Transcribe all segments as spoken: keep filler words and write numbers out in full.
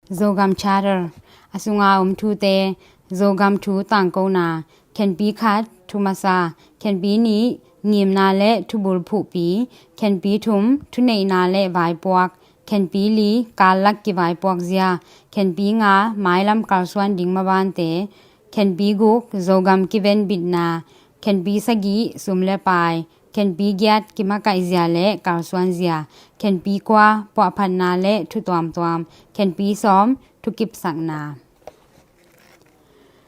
Zogam Charter, a sunga om thute. Zogam thu tangkona. Khenpi khat, thu masa. Khenpi nih, ngimna le thubul phuhpi. Khenpi thum, thuneihna le vaipuak. Khenpi li, kallak kivaipuak zia. Khenpi nga, mailam kalsuan ding mabante. Khenpi guk, Zogam kiven bitna. Khenpi sagih, sum le pai. Khenpi giat, kimakaih zia le kalsuan zia. Khenpi kua, puahphatna le thu tuamtuam. Khenpi sawm, thukipsakna.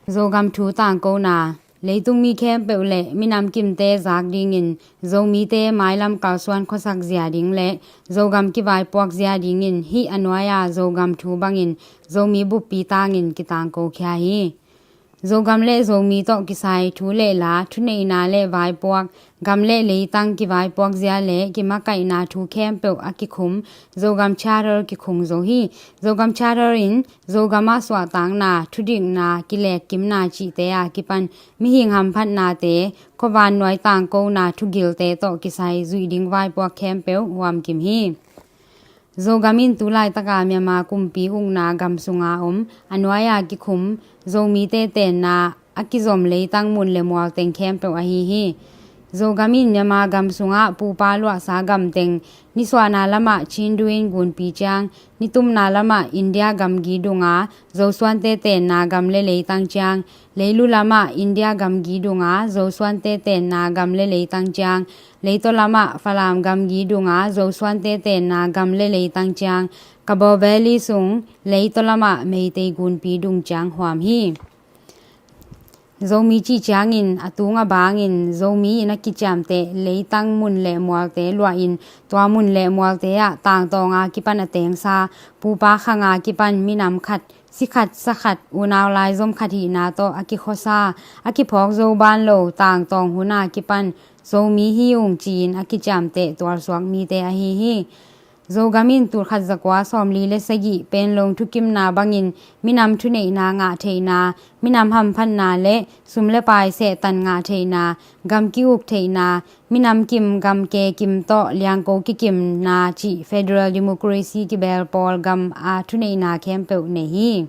Zogam thu tangkona. Leitung mi khempeuh le minam kimte zak dingin Zomite mailam kalsuan khuasak zia ding le Zogam kivaipuak zia dingin hih a nuai-a Zogam thu bangin Zomi buppi tangin kitangko khia hi. Zogam le Zomi tawh kisai thu le la, thuneihna le vaipuak, gam le leitang kivaipuak zia le kimakaihna thu khempeuh a kikhum Zogam Charter kikhung zo hi. Zogam Charter in Zogam ah suahtakna, thudikna, kilekkimna cihte a kipan mihing hamphatnate, khuavannuai tangkona thugilte tawh kisai zuih ding vaipuak khempeuh huamkim hi. Zogam in tu laitaka Myanmar kumpi ukna gam sunga om a nuai-a kikhum Zomite tenna a kizom leitang mun le mual teng khempeuh ahi hi. Zogam in Myanmar gam sungah pupa luahsa gam teng, nisuahna lamah Chindu in gunpi ciang, nitumna lamah India gamgi dunga Zosuante tenna gam le leitang ciang, leilu lamah India gamgi dunga Zosuante tenna gam le leitang ciang, leitaw lamah Falam gamgi dunga Zosuante tenna gam le leitang ciang, Kabaw Valley sung leitaw lamah Meitei gunpi dung ciang huam hi. Zomi cih ciangin a tung a bangin Zomi in a kiciamteh leitang mun le mualte luahin tua mun le mualte ah tangtawnga kipan a tengsa, pupa khanga kipan minam khat, si khat, sa khat, unau laizom khat hihna tawh a kikhuasa, a kiphawk zo ban lo tangtawng huna kipan Zomi hi ung ci-in a kiciamteh tualsuak mite ahi hi. Zogam in tulkhat zakua sawmli le sagih Panglong thukimna bangin minam thuneihna ngah theihna, minam hamphatna le sum le pai sehtan ngah theihna, gam ki-uk theihna, minam kim gam ke kim tawh liangko kikimna cih federal democracy kibel pawl gam a thuneihna khempeuh nei hi.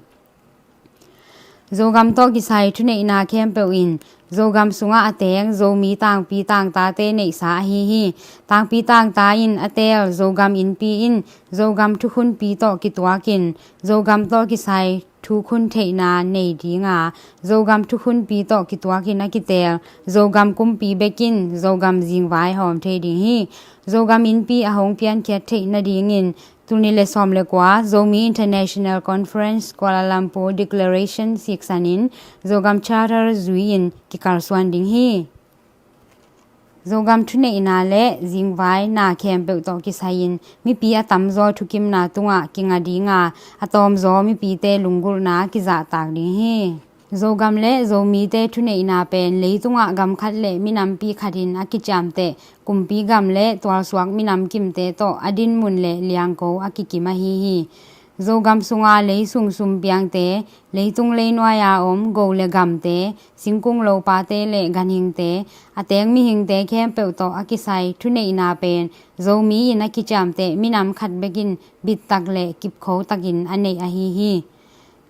Zogam tawh kisai thuneihna khempeuh in Zogam sungah a teng Zomi tangpi tangtate neihsa ahi hi. Tangpi tangta in a teel Zogam innpi in Zogam thukhunpi tawh kituakin Zogam tawh kisai thukhun theihna nei dinga, Zogam thukhunpi tawh kituakin a kiteel Zogam kumpi bekin Zogam zingvai hawm thei ding hi. Zogam innpi a hong piankhiat theih nadingin tul nih le sawm le kua Zomi International Conference Kuala Lumpur Declaration siksanin Zogam Charter zui-in kikalsuan ding hi. Zogam thuneihna le zingvai na khempeuh tawh kisai-in mipi a tamzaw thukimna tungah kinga dinga, a tawmzaw mipite lunggulhna kizahtak ding hi. Zogam le Zomite thuneihna pen leitungah gam khat le minampi khat in a kiciamteh kumpi gam le tualsuak minam kimte tawh a dinmun le liangko a kikim ahi hi. Zogam sunga leisung sumpiangte, leitung leinuai-a om go le gamte, singkung lopate le ganhingte, a teng mihingte khempeuh tawh a kisai thuneihna pen Zomi in a kiciamteh minam khat bekin bittak le kipkhotakin a neih ahi hi.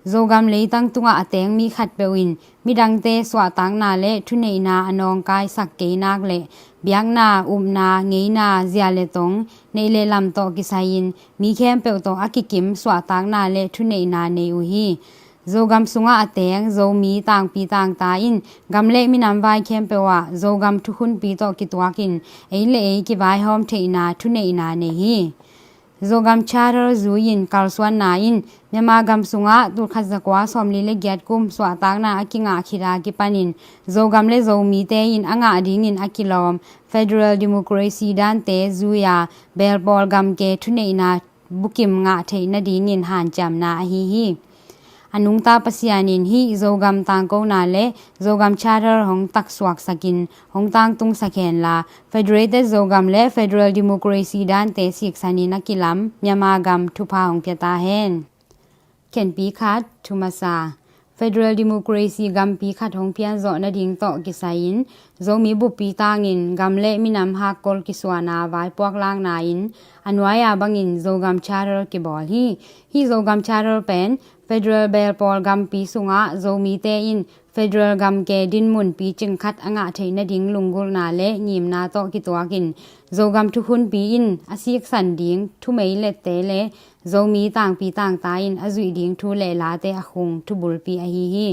Zogam leitang tungah a teng mi khatpeuh in midangte suahtakna le thuneihna a nawngkaisak keinak le biakna, upna, ngeina, zia le tong, neih le lam tawh kisai-in mi khempeuh tawh a kikim suahtakna le thuneihna nei uh hi. Zogam sungah a teng Zomi tangpi tangta in gam le minam vai khempeuh ah Zogam thukhunpi tawh kituakin ei le ei kivaihawm theihna thuneihna nei hi. Zogam Charter zui-in kalsuanna in Myanmar gam sungah tulkhat zakua sawmli le giat kum suahtakna a kingah khit a kipanin Zogam le Zomite in a ngah dingin a kilawm federal democracy dante zui-a belpawl gamke thuneihna bukim ngah theih nadingin hanciamna ahi hi. A nungta Pasian in hih Zogam tangkona le Zogam Charter hong taksuaksakin hong tangtungsak henla, Federated Zogam le Federal Democracy dante siksanin a kilam Myanmar gam thupha hong pia ta hen. Khenpi khat, thu masa. Federal Democracy gampi khat hong pianzawh nading tawh kisai-in Zomi buppi tangin gam le minam hakkol kisuahna vaipuak lakna in a nuai-a bangin Zogam Charter kibawl hi. Hih Zogam Charter pen federal belpawl gampi sungah Zomite in federal gamke dinmun picing khat a ngah theih nading lunggulhna le ngimna tawh kituakin Zogam thukhunpi in a siksan ding thumeilette le Zomi tangpi tangta in a zuih ding thu le late a khung thubulpi ahi hi.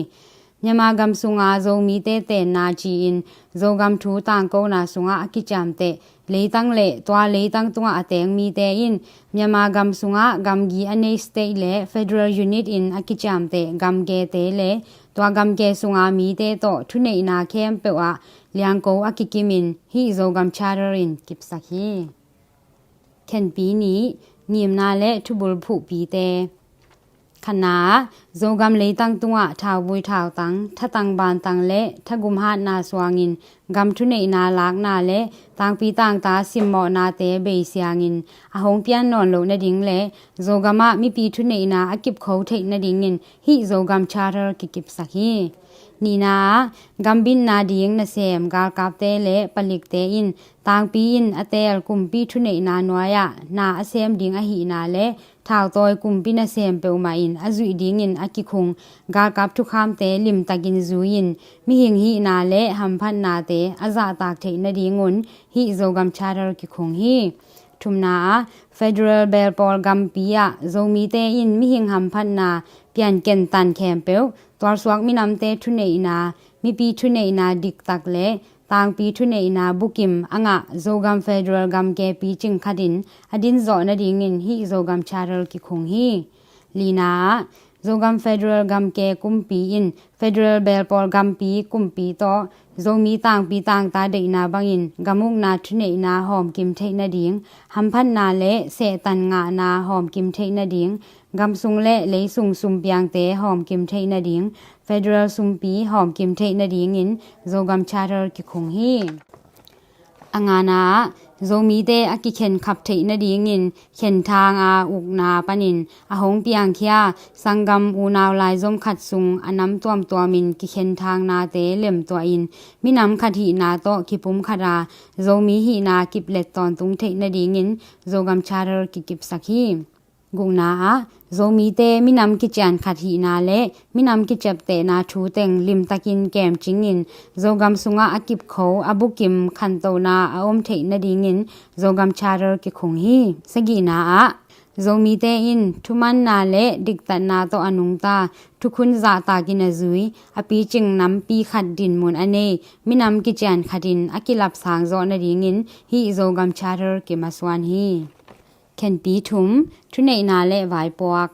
Myanmar gam sunga Zomite tenna ci-in Zogam thu tangkona sungah a kiciamteh leitang le tua leitang tungah a teng mite in Myanmar gam sungah gamgi a nei state le federal unit in a kiciamteh gamkete le tua gamke sunga mite tawh thuneihna khempeuh ah liangko a kikimin hih Zogam Charter in kipsak hi. Khenpi nih, ngimna le thubulphuhpite. Khatna ah, Zogam leitang tungah thauvui thautang, thatang bantang le thagum hatna suangin gam thuneihna lakna le tangpi tangta simmawhnate beisiangin a hong pian nawn loh nading le Zogam ah mipi thuneihna a kipkho theih nadingin hih Zogam Charter kikipsak hi. Nihna ah, gambitna ding nasem galkapte le palikte in tangpi in a teel kumpi thuneihna nuai-ah na a sem ding ahihna le thautawi kumpi nasem peuhmah in a zuih dingin a kikhung galkap thukhamte limtakin zui-in mihing hihna le hamphatnate a zahtak theih nadingun hih Zogam Charter kikhung hi. Thumna ah, federal belpawl gampi ah Zomite in mihing hamphatna pianken tan khempeuh tualsuak minamte thuneihna, mipi thuneihna diktak le tangpi thuneihna bukim a ngah Zogam federal gamke picing khatin a dinzawh nadingin hih Zogam Charter kikhung hi. Lina ah, Zogam federal gamke kumpi in federal belpawl gampi kumpi tawh Zomi tangpi tangta deihna bangin gamukna thuneihna hawmkim theih nading, hamphatna le sehtan ngahna hawmkim theih nading, gamsung le leisung sumpiangte hawmkim theih nading, federal sumpi hawmkim theih nadingin Zogam Charter kikhung hi. A ngana ah, Zomite a kikhenkhap theih nadingin khenthang a ukna panin a hong piangkhia sanggam unau laizom khat sung a nam tuamtuamin kikhenthangnate lemtuahin minam khat hihna tawh kipumkhat a Zomi hihna kiplet tawntung theih nadingin Zogam Charter kikipsak hi. Gukna ah, Zomite minam kician khat hihna le minam kiciaptehna thu teng limtakin kemcingin Zogam sungah a kipkho a bukim khantohna a om theih nadingin Zogam Charter kikhung hi. Sagihna ah, Zomite in thumanna le diktatna tawh a nungta thukhun zahtakin a zui a picing nampi khat dinmun a nei minam kician khatin a kilapsang zawh nadingin hih Zogam Charter kimasuan hi. Khenpi thum, thuneihna le vaipuak.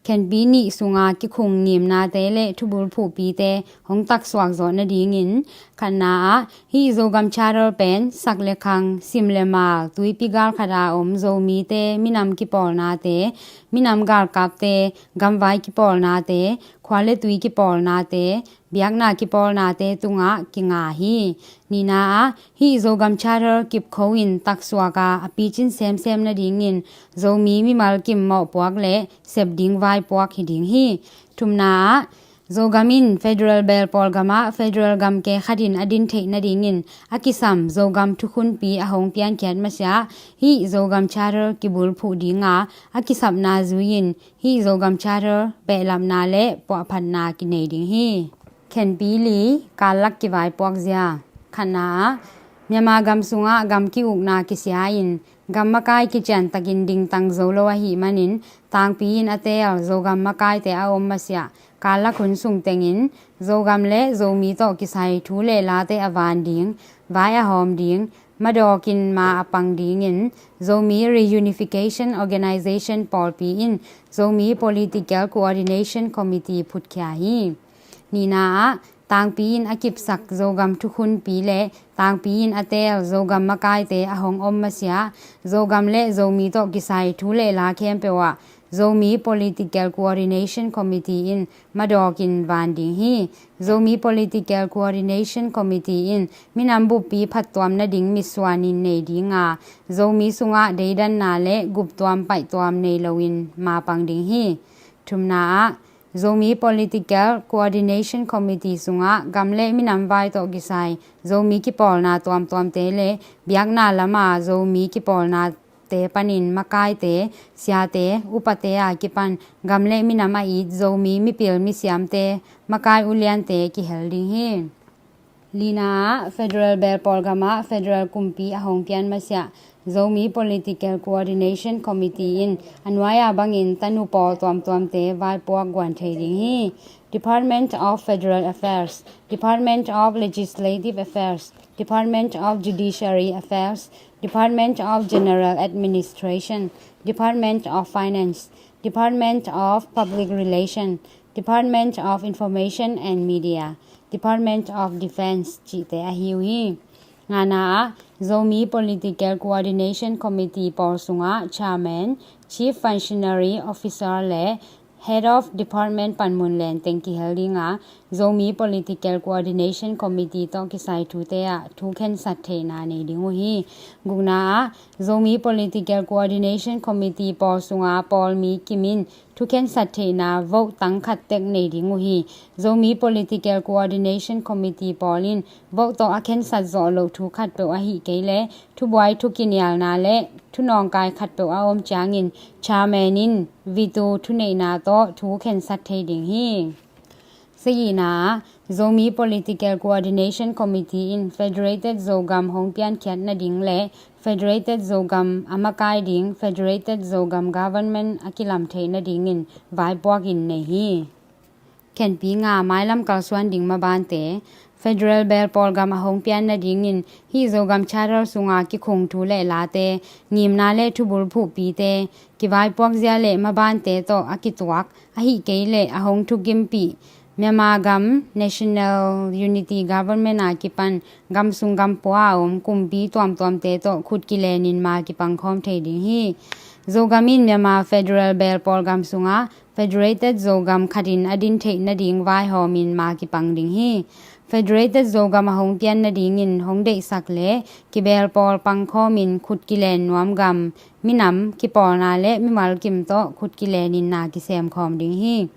Khenpi nih sunga kikhung ngimnate le thubulphuhpite hong taksuak zawh nadingin khatna ah hih Zogam Charter pen sak le khang, sim le mal, tuipi galkhat a om Zomite minam kipawlnate, minam galkapte, gamvai kipawlnate, khua le tui kipawlnate, biakna kipawlnate tungah kinga hi. Nihna ah hih Zogam Charter kipkho in taksuak a a picin semsem nadingin Zomi mimal kim mawhpuak le sep ding vaipuak hi ding hi. Thumna ah Zogam in federal belpawl gamah federal gamke khatin a din theih nadingin a kisam Zogam thukhunpi a hong piankhiat masiah hih Zogam Charter kibulphuh dinga a kisapna zui-in hih Zogam Charter behlapna le puahphatna kinei ding hi. Khenpi li, kallak kivaipuak zia. Khatna ah Myanmar gam sungah gam ki-ukna kisia-in gam makai kiciantakin dingtang zo lo ahih manin tangpi in a teel Zogam makaite a om masiah kallak hun sung tengin Zogam le Zomi tawh kisai thu le late a van ding, vai a hawm ding, madawkin ma a pang dingin Zomi Reunification Organization pawlpi in Zomi Political Coordination Committee phutkhia hi. Nihna ah tangpi in a kipsak Zogam thukhunpi le tangpi in a teel Zogam makaite a hong om masiah Zogam le Zomi tawh kisai thu le la khempeuh ah Zomi Political Coordination Committee in madawkin van ding hi. Zomi Political Coordination Committee in minam buppi phattuam nading mitsuanin nei dinga Zomi sungah deidanna le guptuam paihtuam nei loin mapang ding hi. Thumna ah Zomi Political Coordination Committee sungah gam le minam vai tawh kisai Zomi kipawlna tuamtuamte le biakna lama Zomi kipawlnate panin makaite, siate, upate a kipan gam le minam a it Zomi mipil misiamte, makai uliante kihel ding hi. Lina ah, Federal Belpawl gamah Federal kumpi a hong pian masiah Zomi Political Coordination Committee in a nuai-a bangin tanu pawl tuamtuamte vaipuak guan thei ding hi. Department of Federal Affairs, Department of Legislative Affairs, Department of Judiciary Affairs, Department of General Administration, Department of Finance, Department of Public Relation, Department of Information and Media, Department of Defense cihte ahi uh hi. Ngana ah, Zomi Political Coordination Committee pawl sungah Chairman, Chief Functionary Officer le Head of Department panmun lenteng kihel ding a, Zomi Political Coordination Committee tawh kisai thute ah thu khensat theihna nei ding uh hi. Gukna ah, Zomi Political Coordination Committee pawl sunga pawlmi kim in thu khensat theihna vote tang khat tek nei ding uh hi. Zomi Political Coordination Committee pawl in vote tawh a khensat zawh loh thu khatpeuh ahih kei leh thubuai thukinialna le thunawngkai khatpeuh a om ciangin chairman in veto thuneihna tawh thu khensat thei ding hi. Sagihna ah, Zomi Political Coordination Committee in Federated Zogam hong piankhiat nading le Federated Zogam a makai ding Federated Zogam Government a kilam theih nadingin vaipuak in nei hi. Khenpi nga, mailam kalsuan ding mabante. Federal Belpawl gam a hong pian nadingin hih Zogam Charter sunga kikhung thu le late, ngimna le thubul phuhpite, kivaipuak zia le mabante tawh a kituak, ahih kei leh a hong thukimpih Myanmar gam National Unity Government a kipan gam sung gam pua a om kumpi tuamtuamte tawh khut kilenin ma kipangkhawm thei ding hi. Zogam in Myanmar Federal Belpawl gam sungah Federated Zogam khatin a din theih nading vaihawmin ma kipang ding hi. Federated Zogam a hong pian nadingin hong deihsak le kibelpawl pangkhawmin khut kilen nuam gam, minam, kipawlna le mimal kim tawh khut kilenin na kisemkhawm ding hi.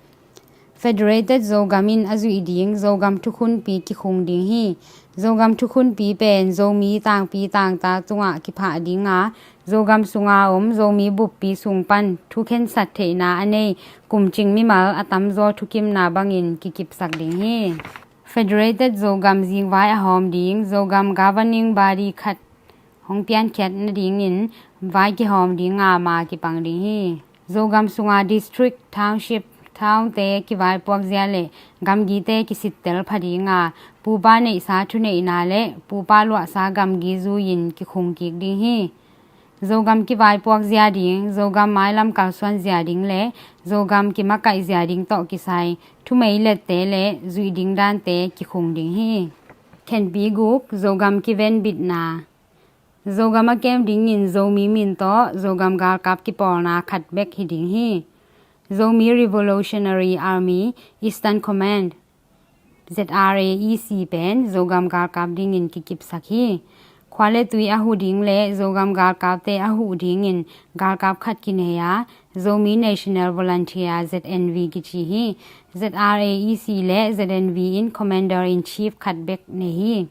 Federated Zogam in a zuih ding Zogam thukhunpi kikhung ding hi. Zogam thukhunpi pen Zomi tangpi tangta tungah kiphah ding a, Zogam sunga om Zomi buppi sung pan thu khensat theihna a nei kumcing mimal a tamzaw thukimna bangin kikipsak ding hi. Federated Zogam zingvai a hawm ding Zogam Governing Body khat hong piankhiat nadingin vai kihawm ding a ma kipang ding hi. Zogam sunga district, township, townte kivaipuak zia le gamgite kisittel pha ding a, pupa neihsa thuneihna le pupa luahsa gamgi zui-in kikhung kik ding hi. Zogam kivaipuak zia ding, Zogam mailam kalsuan zia ding le Zogam kimakaih zia ding tawh kisai thumei lette le zuih ding dante kikhung ding hi. Khenpi guk, Zogam kivenbitna. Zogam a kem dingin Zomi min tawh Zogam galkap kipawlna khat bek hi ding hi. Zomi Revolutionary Army Eastern Command, Z R A E C pen Zogam galkap dingin kikipsak hi. Khua le tui a huh ding le Zogam galkapte a huh dingin galkap khat kinei a, Zomi National Volunteer, Z N V kici hi. Z R A E C le Z N V in Commander in Chief khat bek nei hi.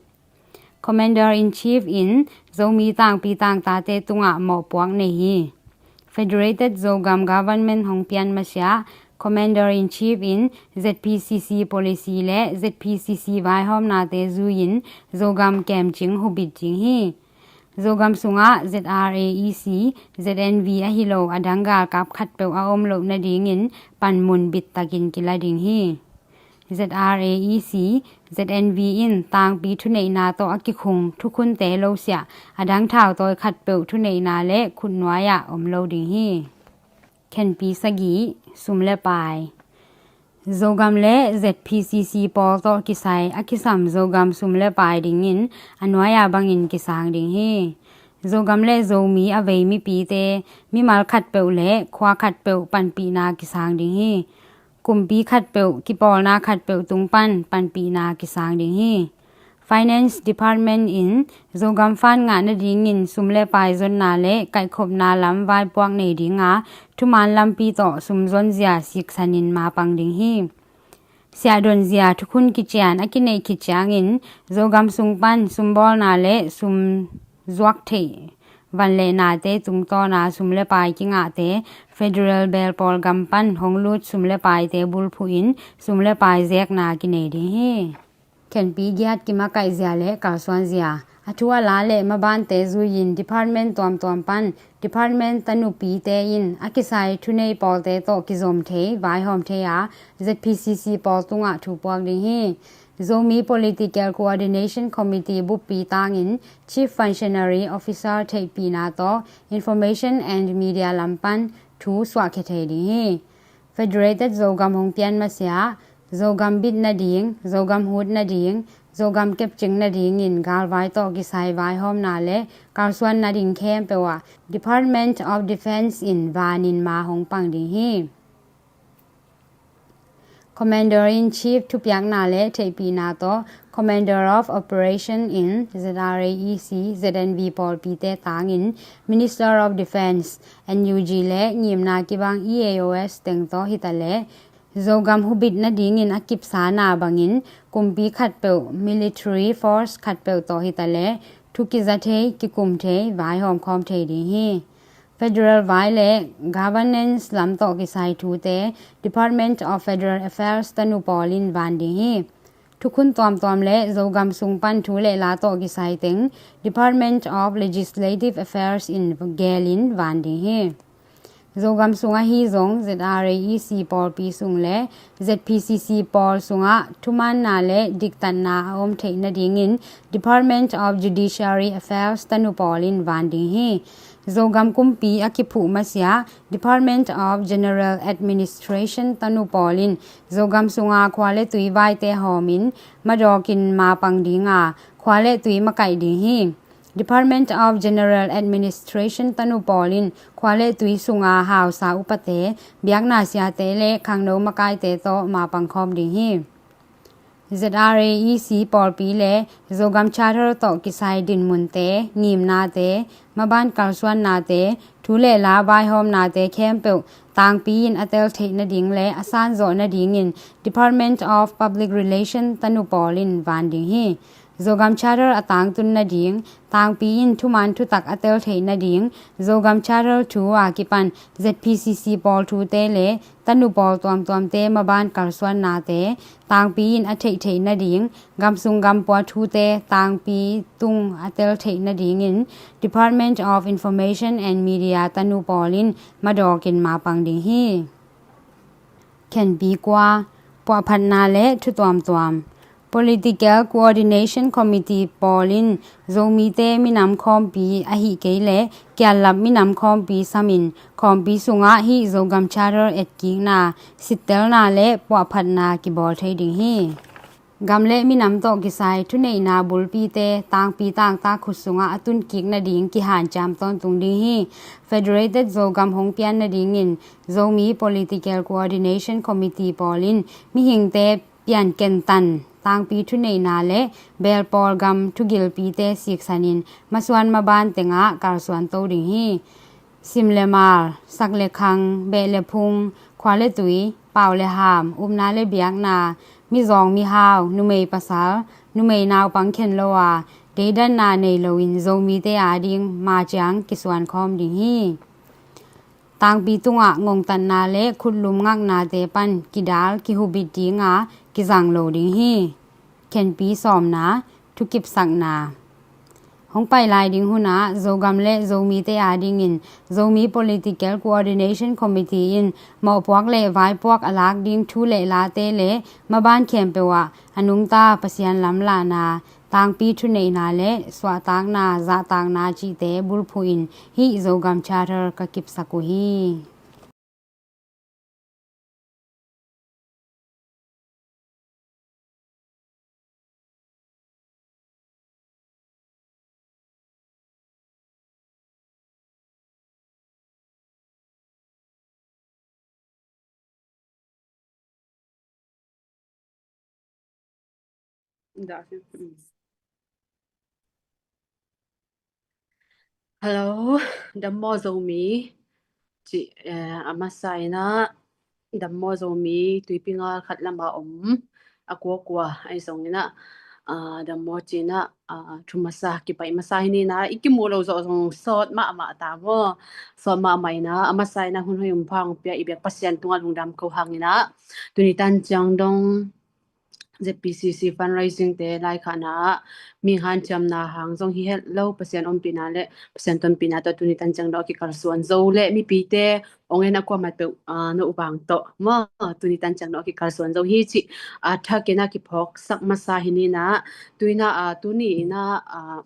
Commander in Chief in Zomi tangpi tangtate tungah mawhpuak nei hi. Federated Zogam Government hong pian masiah Commander in Chief in Z P C C policy le Z P C C vaihawmnate zui-in Zogam kemcing hubit ding hi. Zogam sungah Z R A E C, Z N V ahi lo a dang galkap khatpeuh a om loh nadingin panmun bittakin kila ding hi. Z R A E C, Z N V in tangpi thuneihna tawh a kikhung thukhunte lo siah a dang thautawi khatpeuh thuneihna le khutnuai-ah om lo ding hi. Khenpi sagih, sum le pai. Zogam le Z P C C pawl tawh kisai a kisam Zogam sum le pai dingin a nuai-a bangin kisang ding hi. Zogam le Zomi a vei mipite mimal khatpeuh le khua khatpeuh panpihna kisang ding hi. Kumpi khatpeuh, kipawlna khatpeuh tung pan panpihna kisang ding hi. Finance Department in Zogam fund ngah nadingin sum le pai zonna le kaihkhopna lam vaipuak nei dinga thuman lampi tawh sum zonzia siksanin mapang ding hi. Siahdonzia thukhun kician a kineih khit ciangin Zogam sung pan sumbawlna le sum zuak theih van le nate tungtawna sum le pai kingahte federal belpawl gam pan hong lut sum le paite bulphuhin sum le pai zekna kinei ding hi. Khenpi giat kimakaihzia le kalsuanzia a thu a la le mabante zuiin department tuamtuam pan department tanupite in a kisai thunei pawlte tawh kizom thei vaihawm thei a Z P C C pawl tungah thu puak ding hi. Zomi Political Coordination Committee buppi tangin Chief Functionary Officer theihpihna tawh Information and Media lam pan thu suahkhia thei ding hi. Federated Zogam hong pian masiah Zogam bit nading, Zogam hut nading, Zogam kepcing nadingin galvai tawh kisai vaihawmna le kalsuan nading khempeuh ah Department of Defence in vanin ma hong pang ding hi. Commander in Chief thupiakna le theihpihna tawh Commander of Operation in Z R A E C, Z N V pawlpite tangin Minister of Defence, N U G le ngimna kibang E A O S teng tawh hitaleh Zogam hubit nadingin a kipsana bangin kumpi khatpeuh, military force khatpeuh tawh hitaleh thu kiza thei, kikum thei, vaihawm khawm thei ding hi. Federal vai le governance lam tawh kisai thute Department of Federal Affairs tanu pawl in van ding hi. Thukhun tuamtuam le Zogam sung pan thu le la tawh kisai teng Department of Legislative Affairs in gelin van ding hi. Zogam sung ahi zong Z R A E C pawlpi sung le Z P C C pawl sungah thumaanna le diktatna a om theih nadingin Department of Judiciary Affairs tanu pawl in van ding hi. Zogam kumpi a kiphuh masiah Department of General Administration tanu pawl in Zogam sunga khua le tui vaite hawmin madawkin mapang dinga khua le tui makaih ding hi. Department of General Administration tanu pawl in khua le tui sunga hausa upate, biakna siate le khangno makaite tawh mapang khawm ding hi. Z R A E C pawlpi le Zogam Charter tawh kisai dinmunte, ngimnate, maban kalsuannate, thu le la vaihawmnate khempeuh tangpi in a tel theih nading le a sanzawh nadingin Department of Public Relation tanu pawl in van ding hi. Zogam Charter a tangtun nading, tangpi in thuman thutak a tel theih nading, Zogam Charter thu a kipan Z P C C pawl thute le tanu pawl tuamtuamte maban kalsuannate tangpi in a theih theih nading, gamsung gampua thute tangpi tung a tel theih nadingin Department of Information and Media tanu pawl in madawkin mapang ding hi. Khenpi kua, puahphatna le thu tuamtuam. Political Coordination Committee pawl in Zomite minam khawmpi ahi kei le kiallap minam khawmpi samin khawmpi sungah hih Zogam Charter etkikna, sittelna le puahphatna kibawl thei ding hi. Gam le minam tawh kisai thuneihna bulpite tangpi tangtak khut sungah a tunkik nading kihanciam tawntung ding hi. Federated Zogam hong pian nadingin Zomi Political Coordination Committee pawl in mihingte piankentan tangpi thuneihna le belpawl gam thugilpite siksanin masuan maban tengah kalsuan to ding hi. Sim le mal, sak le khang, beh le phung, khua le tui, pau le ham, upna le biakna, mizawng mihau, numei pasal, numei naupang khen lo a, deidanna nei loin Zomite ading maciang kisuan khawm ding hi. Tangpi tungah ngongtatna le khutlum ngaknate pan kidal kihubit dinga kizang lo ding hi. Khenpi sawmna, thukipsakna. Hong pai lai ding hunah Zogam le Zomite adingin Zomi Political Coordination Committee in mawhpuak le vaipuak a lak ding thu le late le maban khempeuh ah a nungta Pasian lamlahna, tangpi thuneihna le suahtakna, zahtakna cihte bulphuhin hih Zogam Charter ka kipsak uh hi. Hello, dammaw Zomi. Ci, eh, a masa inah dammaw Zomi tuipi ngal khat lama om a kuakua ahi zong inah, ah, dammaw ci inah, ah, thu masa kipaih masa hi ninah i kimu lo zawh zong sawt mahmah ta maw. Sawt mahmah inah a masa inah hun hoi um pha hong pia i biak Pasian tungah lungdam ko hang inah tuni tan ciang dong Z P C C fundraising te laikhakna ah mi hanciamna hang zong hi het lo, Pasian ompihna le Pasian tonpihna tawh tuni tan ciang dong a kikalsuan zo le mipite ong en a kuamah peuh, ah, no vang tawh maw tuni tan ciang dong a kikalsuan zo hi cih, ah, thakin a kiphawksak masa hi ninah tuinah, ah, tuni inah, ah,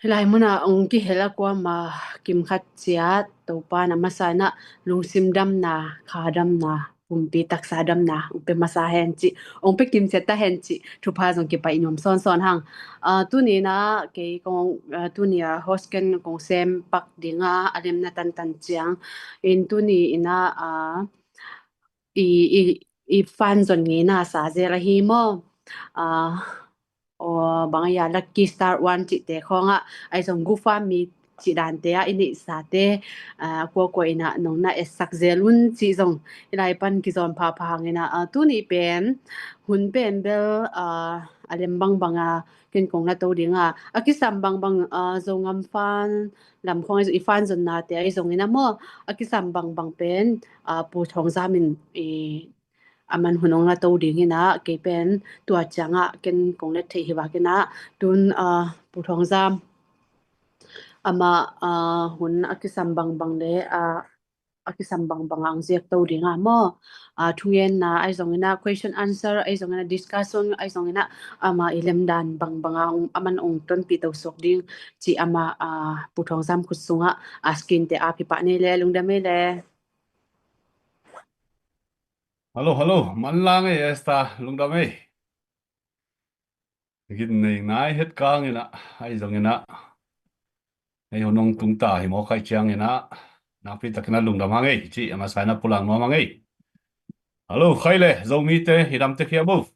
Hih lai munah ong kihel a kuama kim khat ciat Topa na masa inah lungsim damna, kha damna, pumpi taksa damna ong pe masa hen cih, ong pe kim ciat ta hen cih thupha zong kipaih nuam sawnsawn hang. Ah, tuni inah kei kong, ah, tuni a host ken kong sem pak dinga a lemna tantan ciang in tuni inah, ah, i, i, i fan zon ngeina sa zel ahi maw? Ah, aw, bang a ia Lucky Star One cihte khawngah ahi zong GoFundMe cih dante ah i neihsate, ah, kuakua inah nong na etsak zel un cih zong hih lai pan kizawm phapha hang inah, ah, tuni pen hun pen bel, ah, a lem bangbang a ken kong na to dinga a kisam bangbang, ah, Zongam fan lam khawng ahi zong i fan zonnate ahi zong inah maw a kisam bangbang pen, ah, Pu Thawng Zam in i a man hun ong na to ding inah kei pen tua ciangah ken kong let theih hi vak inah tun, ah, Pu Thawng Zam amah, ah, hun a kisam bangbang le, ah, a kisam bangbang a ong ziak to dinga maw, ah, thugenna ahi zong inah question answer ahi zong inah discussion ahi zong inah amah i lemdan bangbang a ong, a man ong tonpih to suak ding cih amah, ah, Pu Thawng Zam khut sungah, ah, screen te ap hi pah ni le lungdam ei le. Hello, hello. Manlang ei Esther, lungdam ei. Gin nei nai het kang inah ahi zong inah ei hun ong tungta hi mawk ahi ciang inah nakpi takin a lungdam hang ei cih a masa inah pulak nuam hang ei. Hello, khai le Zomite hi dam tek hiam bo?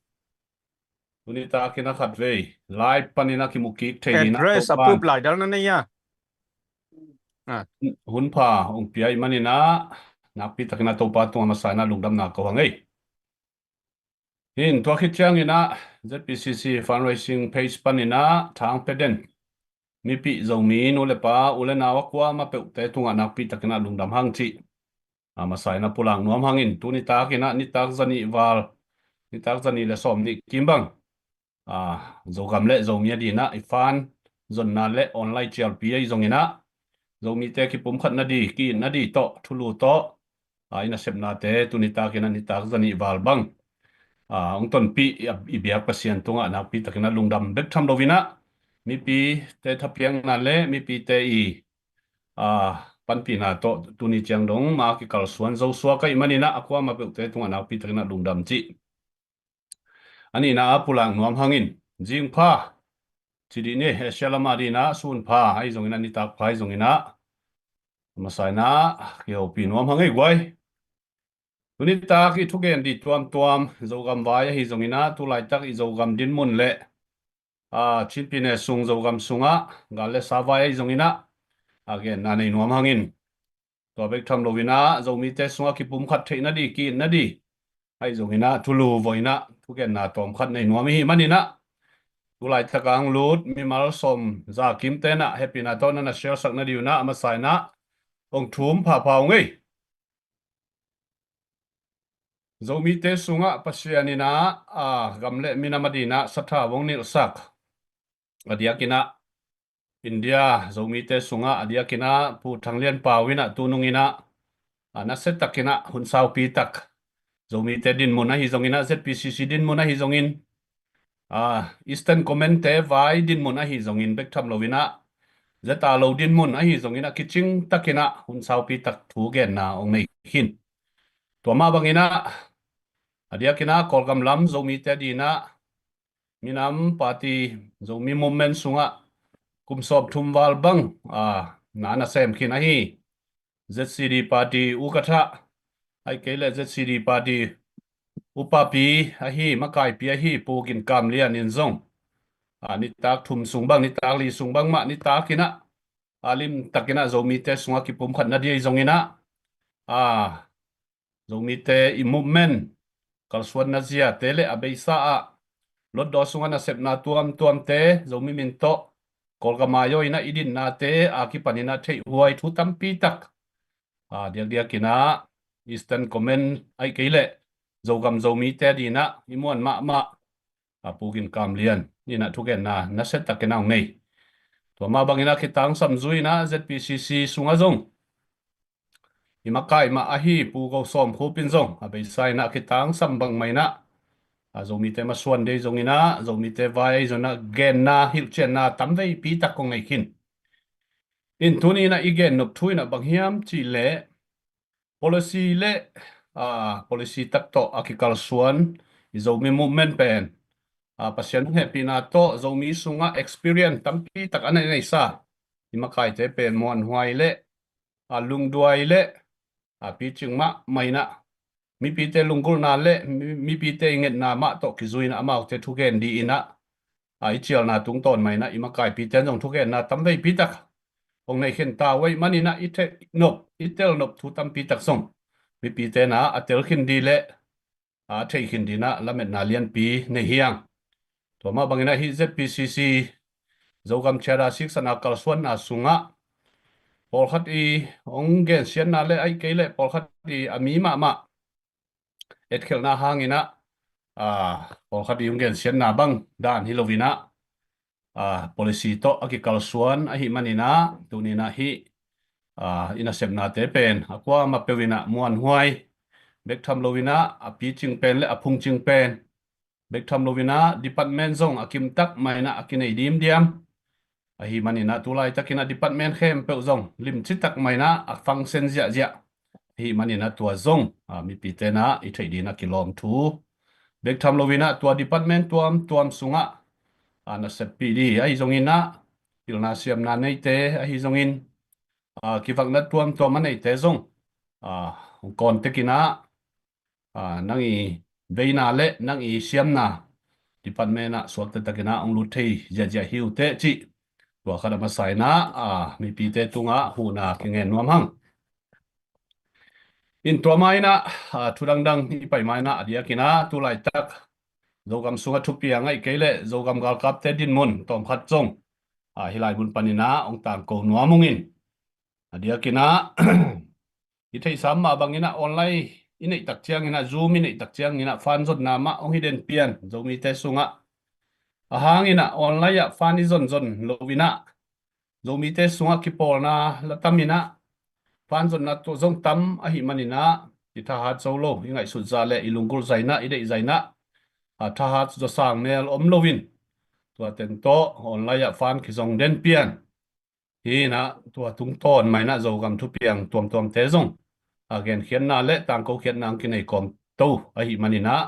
Tuni takin a khatvei lai panin a kimu kik thei dinah address a pup lai dal na nei a. Ah. Hun pha ong pia i man inah nakpi takin a Topa tungah a masa inah lungdamna ko hang ei. Hin tua khit ciang inah Z P C C fundraising page pan inah thang pe den mipih Zomi nu le pa u le nau a kuamah peuhte tungah nakpi takin a lungdam hang cih a masa inah pulak nuam hangin tuni takin ah nitak zanih val, nitak zanih le sawm nih kim bang, ah, Zogam le Zomi a dinah i fan zonna le online cialpi ahi zong inah Zomite kipumkhat nadi, ki-it nadi tawh, thulu tawh, ah, i nasepnate tuni takin ah nitak zanih val bang, ah, ong tonpih i, i biak Pasian tungah nakpi takin ah lungdam bek tham lo inah mipite thapiakna le mipite i, ah, panpihna tawh tuni ciang dong ma kikalsuan zo suak ahi man inah a kuamah peuhte tungah nakpi takin ah lungdam cih a nihna a pulak nuam hangin zing pha ci dih ni, Asia lam a dinah sun pha ahi zong inah nitak pha ahi zong inah a masa inah kihopih nuam hang ei guai. Tuni tak i thugen dih tuamtuam Zogam vai ahi zong inah tulaitak i Zogam dinmun le, ah, Chin Pyine sung Zogam sungah gal le sa vai ahi zong inah a genna nei nuam hangin tua bek tham lo inah Zomite sungah kipumkhat theih nadi, ki-it nadi ahi zong inah thulu vawi inah thugenna tawmkhat nei nuam i hih man inah tulaitak a ong lut mimal sawm za kimte inah hehpihna tawh na na share sak nadi uh inah a masa inah ong thum phapha ung ei. Zomite sungah Pasian inah, ah, gam le minam a dinah sathau ong nilhsak a diak inah India Zomite sungah a diak inah Pu Thang Lian Pau inah tunung inah, ah, nasia tak inah hun saupi tak Zomite dinmun ahi zong inah Z P C C dinmun ahi zongin, ah, Eastern Command te vai dinmun ahi zongin bek tham lo inah zeta lo dinmun ahi zong inah kicing tak inah hun saupi tak thugenna ong nei khin. Tua mah bang inah a diak inah Kawlgam lam Zomite a dinah minam party Zomi movement sungah kum sawm thum val bang, ah, na na sem khin ahi Z C D party ukatha, ahih kei le Z C D party upapi ahi, makaipi ahi Pu Gin Kam Lian in zong a, nitak thum sung bang, nitak li sung bang mah nitak in ah, a, limtak in ah Zomite sungah kipumkhat nading ahi zongin ah, a, Zomite i movement, kalsuanna ziate le a beisa ah Hlutdaw sungah nasepna tuamtuamte Zomi min tawh Kawlgam ah i dinna te a kipan in ah theihhuai thu tampi tak, a, diakdiak in ah Eastern Command ahih kei leh Zogam Zomite ading ah i muan mahmah, a, Pu Gin Kam Lian in ah thugenna nasia tak in ah hong nei. Tua mah bangin ah kitangsam zui in ah Z P C C sungah zong i makai mah ahi Pu Go Sawm Khup in zong a beisa in ah kitangsam bangmah in ah, a, Zomite masuan ding ahi zongin ah, Zomite vai ahi zongin ah genna, hilhcianna tam veipi tak kong nei khin. In tuni in ah i gen nop thu in ah bang hiam cih leh policy le, a, policy tak tawh a kikalsuan i Zomi movement pen, a, Pasian hehpihna tawh Zomi sungah experience tampi tak a na neihsa i makaite pen muanhuai le, a, lungduai le, a, picing mahmah in ah mipite lunggulhna le mi-, mipite i ngetna mah tawh kizui in ah amaute thugen ding in ah, a, i cialna tungtawn mah in ah i makaipite in zong thugenna tam veipi tak hong nei khin ta uh ahih manin ah i theih nop, i tel nop thu tampi tak zong mipite in ah a tel khin ding le, a, thei khin ding in ah lametna lianpi nei hi hang. Tua mah bangin ah hih Z P C C Zogam Charter Six a kalsuanna sungah pawlkhat i hong gensiatna le ahih kei leh pawlkhat i a mi mahmah etkhelhna hangin ah, a, pawlkhat i hong gensiatna bang dan hi lo in ah, a, policy tawh a kikalsuan ahih manin ah tuni in ah hih, a, i nasepnate pen a kuamah peuh in ah muanhuai bek tham lo in ah a picing pen le a phungcing pen bek tham lo in ah department zong a kimtak mah in ah a kinei dimdiam ahih manin ah tu laitak in ah department khempeuh zong limci tak mah in ah a function ziahziah ahih manin ah tua zong, a, mipite in ah i theih ding in ah kilawm thu bek tham lo in ah tua department tuamtuam sungah, a, naseppih ding ahi zongin ah pilna siamna neite ahi zongin, a, kivakna tuamtuam a neite zong, a, hong contact in ah, a, nang i veina le nang i siamna department ah suakta tak in ah hong lut thei ziahziah hi uh teh cih tua khat a masa in ah, a, mipite tungah huhna kingen nuam hang. In tua mah in ah, a, thu dangdang i pai mah in ah a diak in ah tu laitak Zogam sungah thupiang ahih kei leh Zogam galkapte dinmun tawmkhat zong, a, hih lai mun pan in ah hong tangko nuam ung in. A diak in ah i theihsa mah bang in ah online i neih tak ciangin ah, Zoom i neih tak ciangin ah fan zonna mah hong hi den pian Zomite sungah. A hangin ah online ah fan i zonzon lo in ah Zomite sungah kipawlna la tam in ah fan zonna tawh zong tam ahih manin ah i thahat zo lo, i ngaihsut zah le i lunggulh zah in ah, i deih zah in ah, a, thahat zawsang mel om lo in tua teng tawh online ah fan kizong den pian. Hi in ah tua tungtawn mah in ah Zogam thupiang tuamtuamte zong, a, genkhiatna le tangkokhiatna hong kinei kawm to ahih manin ah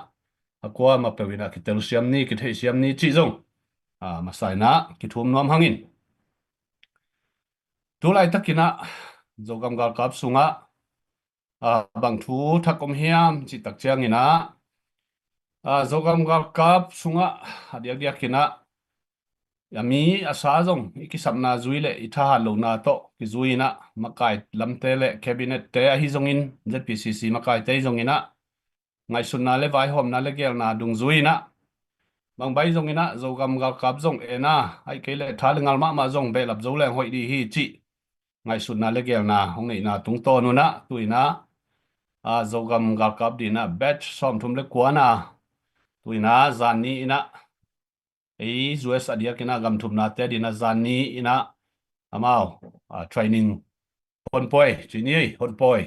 a kuamah peuh in ah kitelsiam ni, kitheihsiam ni cih zong, a, masa in ah kithum nuam hang in. Tu laitak in ah Zogam galkap sungah, a, bang thu thak om hiam cih tak ciangin ah, a, Zogam galkap sungah a diakdiak in ah a mi a sa zong i kisapna zui le i thahat lohna tawh kizui in ah makai lamte le cabinet te ahi zongin Z P C C makaite ahi zongin ah ngaihsutna le vaihawmna le geelna dungzui in ah bang bai zongin ah Zogam galkap zong en a, ahih kei leh tha le ngal mahmah zong behlap zo leng hoih ding hi cih ngaihsutna le geelna hong neihna tungtawn un ah tu in ah, a, Zogam galkap ding in ah batch sawmthum le kuana tu in ah zanni in ah ei U S a diak in ah gamthumnate ding in ah zanni in ah amau, a, training honpawi, cih ni ei, honpawi,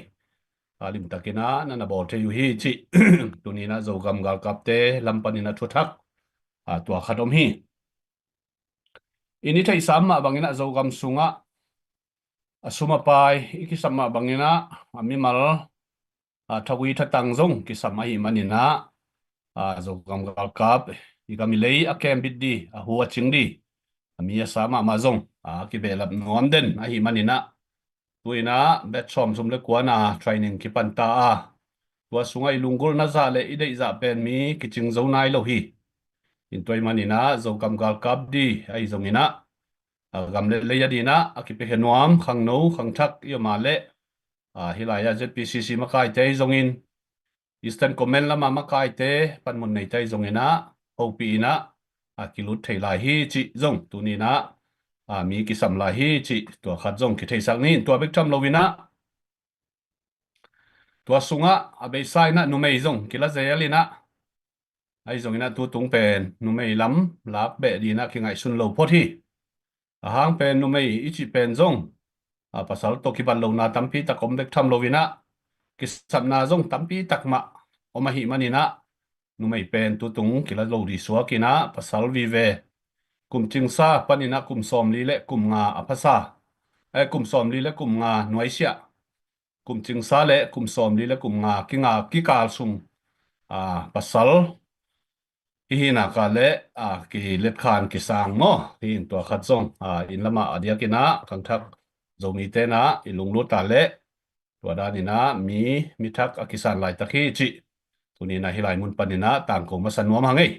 a, limtak in ah na na bawl thei uh hi cih tuni in ah Zogam galkapte lam pan in ah thuthak, a, tua khat om hi. I ni theihsa mah bang in ah Zogam sungah a sum a pai i kisam mah bang in ah a mimal, a, thagui thatang zong kisam ahih manin ah, a, Zogam galkap i gam i lei a kembit ding, a hu a cing ding a mi a sa mahmah zong, a, kibehlap nuam den ahih manin ah tu in ah batch sawmthum le kuana training kipan ta a, tua sungah i lunggulhna zah le i deih zah pen mi kicing zo nai lo hi. In tua ahih manin ah Zogam galkap di ahi zongin ah, a, gam le lei a dingin ah a kipiakhia nuam khangno khangthak i om a leh, a, hih lai-ah Z P C C makaite ahi zongin, Eastern Command lamah makaite panmun neite ahi zongin ah hopih in ah, a, kilut thei lai hi cih zong tuni-in ah, a, mi kisam lai hi cih tua khat zong kitheisak ni. Tua bek tham loin ah, tua sungah a beisa in ah numei zong kila zel in ah, ahi zongin ah tutung pen numei lam lak beh dingin ah kingaihsun lo phot hi. A hang pen numei i cih pen zong, a, pasal tawh kibat lohna tampi tak om bek tham loin ah, kisapna zong tampi tak mah om ahih manin ah, numei pen tutung kila lo ding suak in ah, pasal vive, kum cingsa panin ah kum sawmli le kum nga a phasa, eh, kum sawmli le kum nga nuaisiah, kum cingsa le kum sawmli le kum nga kinga kikal sung, a, pasal i hihna kah le, a, kiletkhan kisang maw? Hi in tua khat zong, a, inn lamah a diakin ah khangthak Zomite in ah i lunglut a leh tua danin ah mi, mi thak a kisan laitak hi cih tuni-in ah hih lai mun panin ah tangko masa nuam hang ei.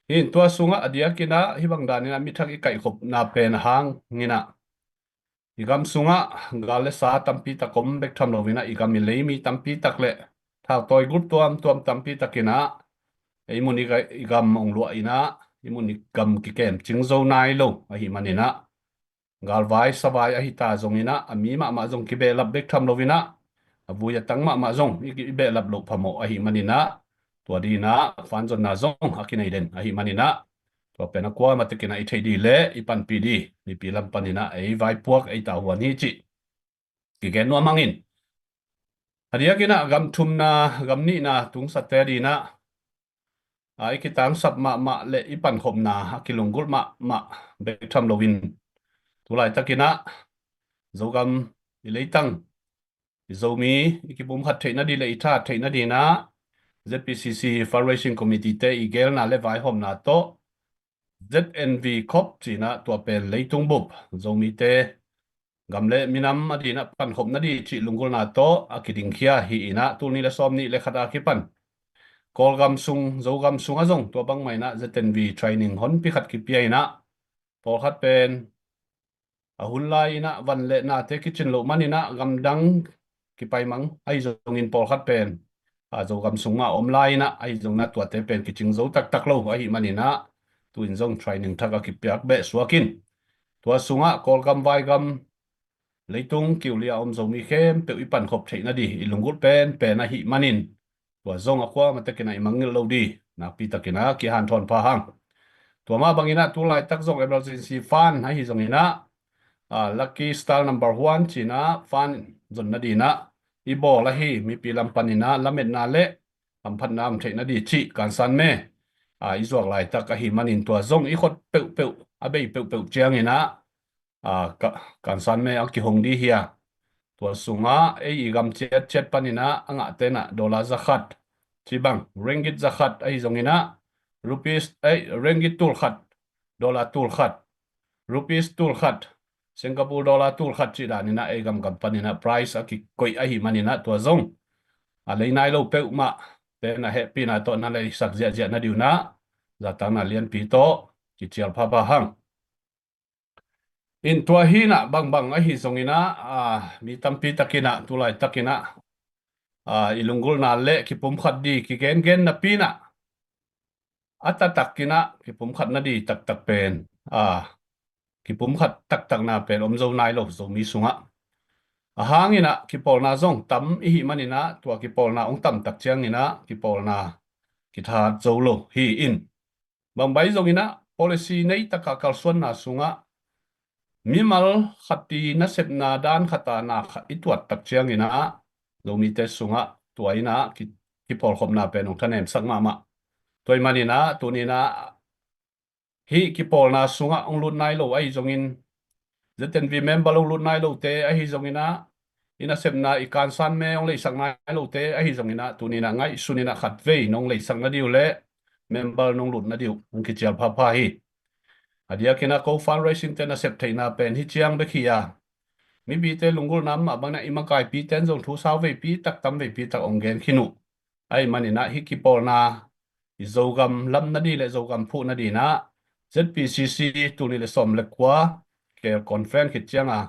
Hi in tua sungah a diakin ah hih bang danin ah mi thak i kaihkhopna pen a hang in ah, i gam sungah gal le sa tampi tak om bek tham loin ah, i gam i lei mi tampi tak le thautawi group tuamtuam tampi tak in ah, ei mun i ga-, i gam hong luah in ah, i mun i gam kikem cing zo nai lo ahih manin ah, galvai savai ahi ta zongin ah, a mi mahmah zong kibehlap bek tham loin ah, a vui a tang mahmah zong i, i behlap loh phamawh ahih manin ah, tua dingin ah fan zonna zong a kinei den ahih manin ah, tua pen a kuamah takin ah i theih ding le i panpih ding, mipi lam panin ah ei vaipuak ei tavuan hi cih kigen nuam hang in. A diakin ah gam thumna, gam nihna tungsate dingin ah, a, i kitangsap mahmah le i pankhopna a kilunggulh mahmah bek tham loin, tu laitakin ah Zogam i leitang i Zomi i kipumkhat theihna ding le i thahat theihna dingin ah Z P C C Fundraising Committee te i gelna le vaihawmna tawh Z N V Corp ci-in ah tua pen leitung bup Zomite gam le minam a dingin ah pankhopna ding cih lunggulhna tawh a kidingkhia hi in ah, tul nih le sawm nih le khat a kipan Kawlgam sung, Zogam sungah zong tua bangmah in ah Z N V training honpi khat kipia in ah, pawlkhat pen a hun lai in ah van le nate kicin loh manin ah gamdang kipaimang ahi zongin, pawlkhat pen, a, Zogam sung mah a om lai in ah, ahi zongin ah tuate pen kicing zo taktak lo ahih manin ah, tu-in zong training thak a kipiak beh suak in, tua sungah Kawlgam vaigam leitung kiuli a om Zomi khempeuh i pankhop theihna ding i lunggulh penpen ahih manin, tua zong a kuamah takin ah i mangngilh lo ding nakpi takin ah kihanthawn pha hang. Tua mah bangin ah tu laitak zong emergency fund ahi zongin ah, a, Lucky Star number one ci-in ah fund zonna dingin ah i bawl ahi mipi lam panin ah lametna le hamphatna om theihna ding cih kansan me, a, i zuak laitak ahih manin, tua zong i khot peuhpeuh a bei peuhpeuh ciangin ah, a, ka-, kansan me a kihong ding hi a, tua sungah ei i gam ciatciat panin ah a ngahte in ah dollar zakhat, ci bang ringgit zakhat ahi zongin ah, rupees, ei, ringgit tulkhat, dollar tulkhat, rupees tulkhat, Singapore dollar tulkhat cih danin ah ei gamgam panin ah prize a kikoih ahih manin ah, tua zong a lei nai lo peuhmah te in ah hehpihna tawh na leisak ziahziah na ding un ah, zatakna lianpi tawh kicial phapha hang. In tua hi in ah bangbang ahi zongin ah, a, mi tampi takin ah tu laitakin ah, a, i lunggulhna le kipumkhat ding kigengen napi in ah, a taktakin ah kipumkhatna ding taktak pen, a, kipumkhat taktakna pen om zo nai lo Zomi sungah. A hang in ah kipawlna zong tam i hih manin ah, tua kipawlna hong tamtak ciangin ah kipawlna kithat zo lo hi in, bangbai zongin ah policy nei takah kalsuanna sungah mimal khat i nasepna dan khat a na khat i tuat tak ciangin ah, Zomite sungah tua in ah ki, kipawlkhopna pen hong thanemsak mahmah. Tua ahih manin ah tuni in ah hih kipawlna sungah hong lut nai lo ahi zongin, Z N V member hong lut nai lote ahi zongin ah, i nasepna i kansan me hong leisak nai lote ahi zongin ah, tuni in ah ngaihsun in ah khatvei nong leisak na ding uh le member nong lut na ding uh hong kicial phapha hi. A diakin ah ko fundraising te nasep theihna pen hi ciang bek hi a, mipite lunggulhna mah bangin ah i makaipite in zong thu sau veipi tak, tam veipi tak hong gen khin uh. Ahih manin ah hih kipawlna i Zogam lam nading le Zogam phuh nading ah Z P C C tul nih le sawm le kua kel conference khit ciang a,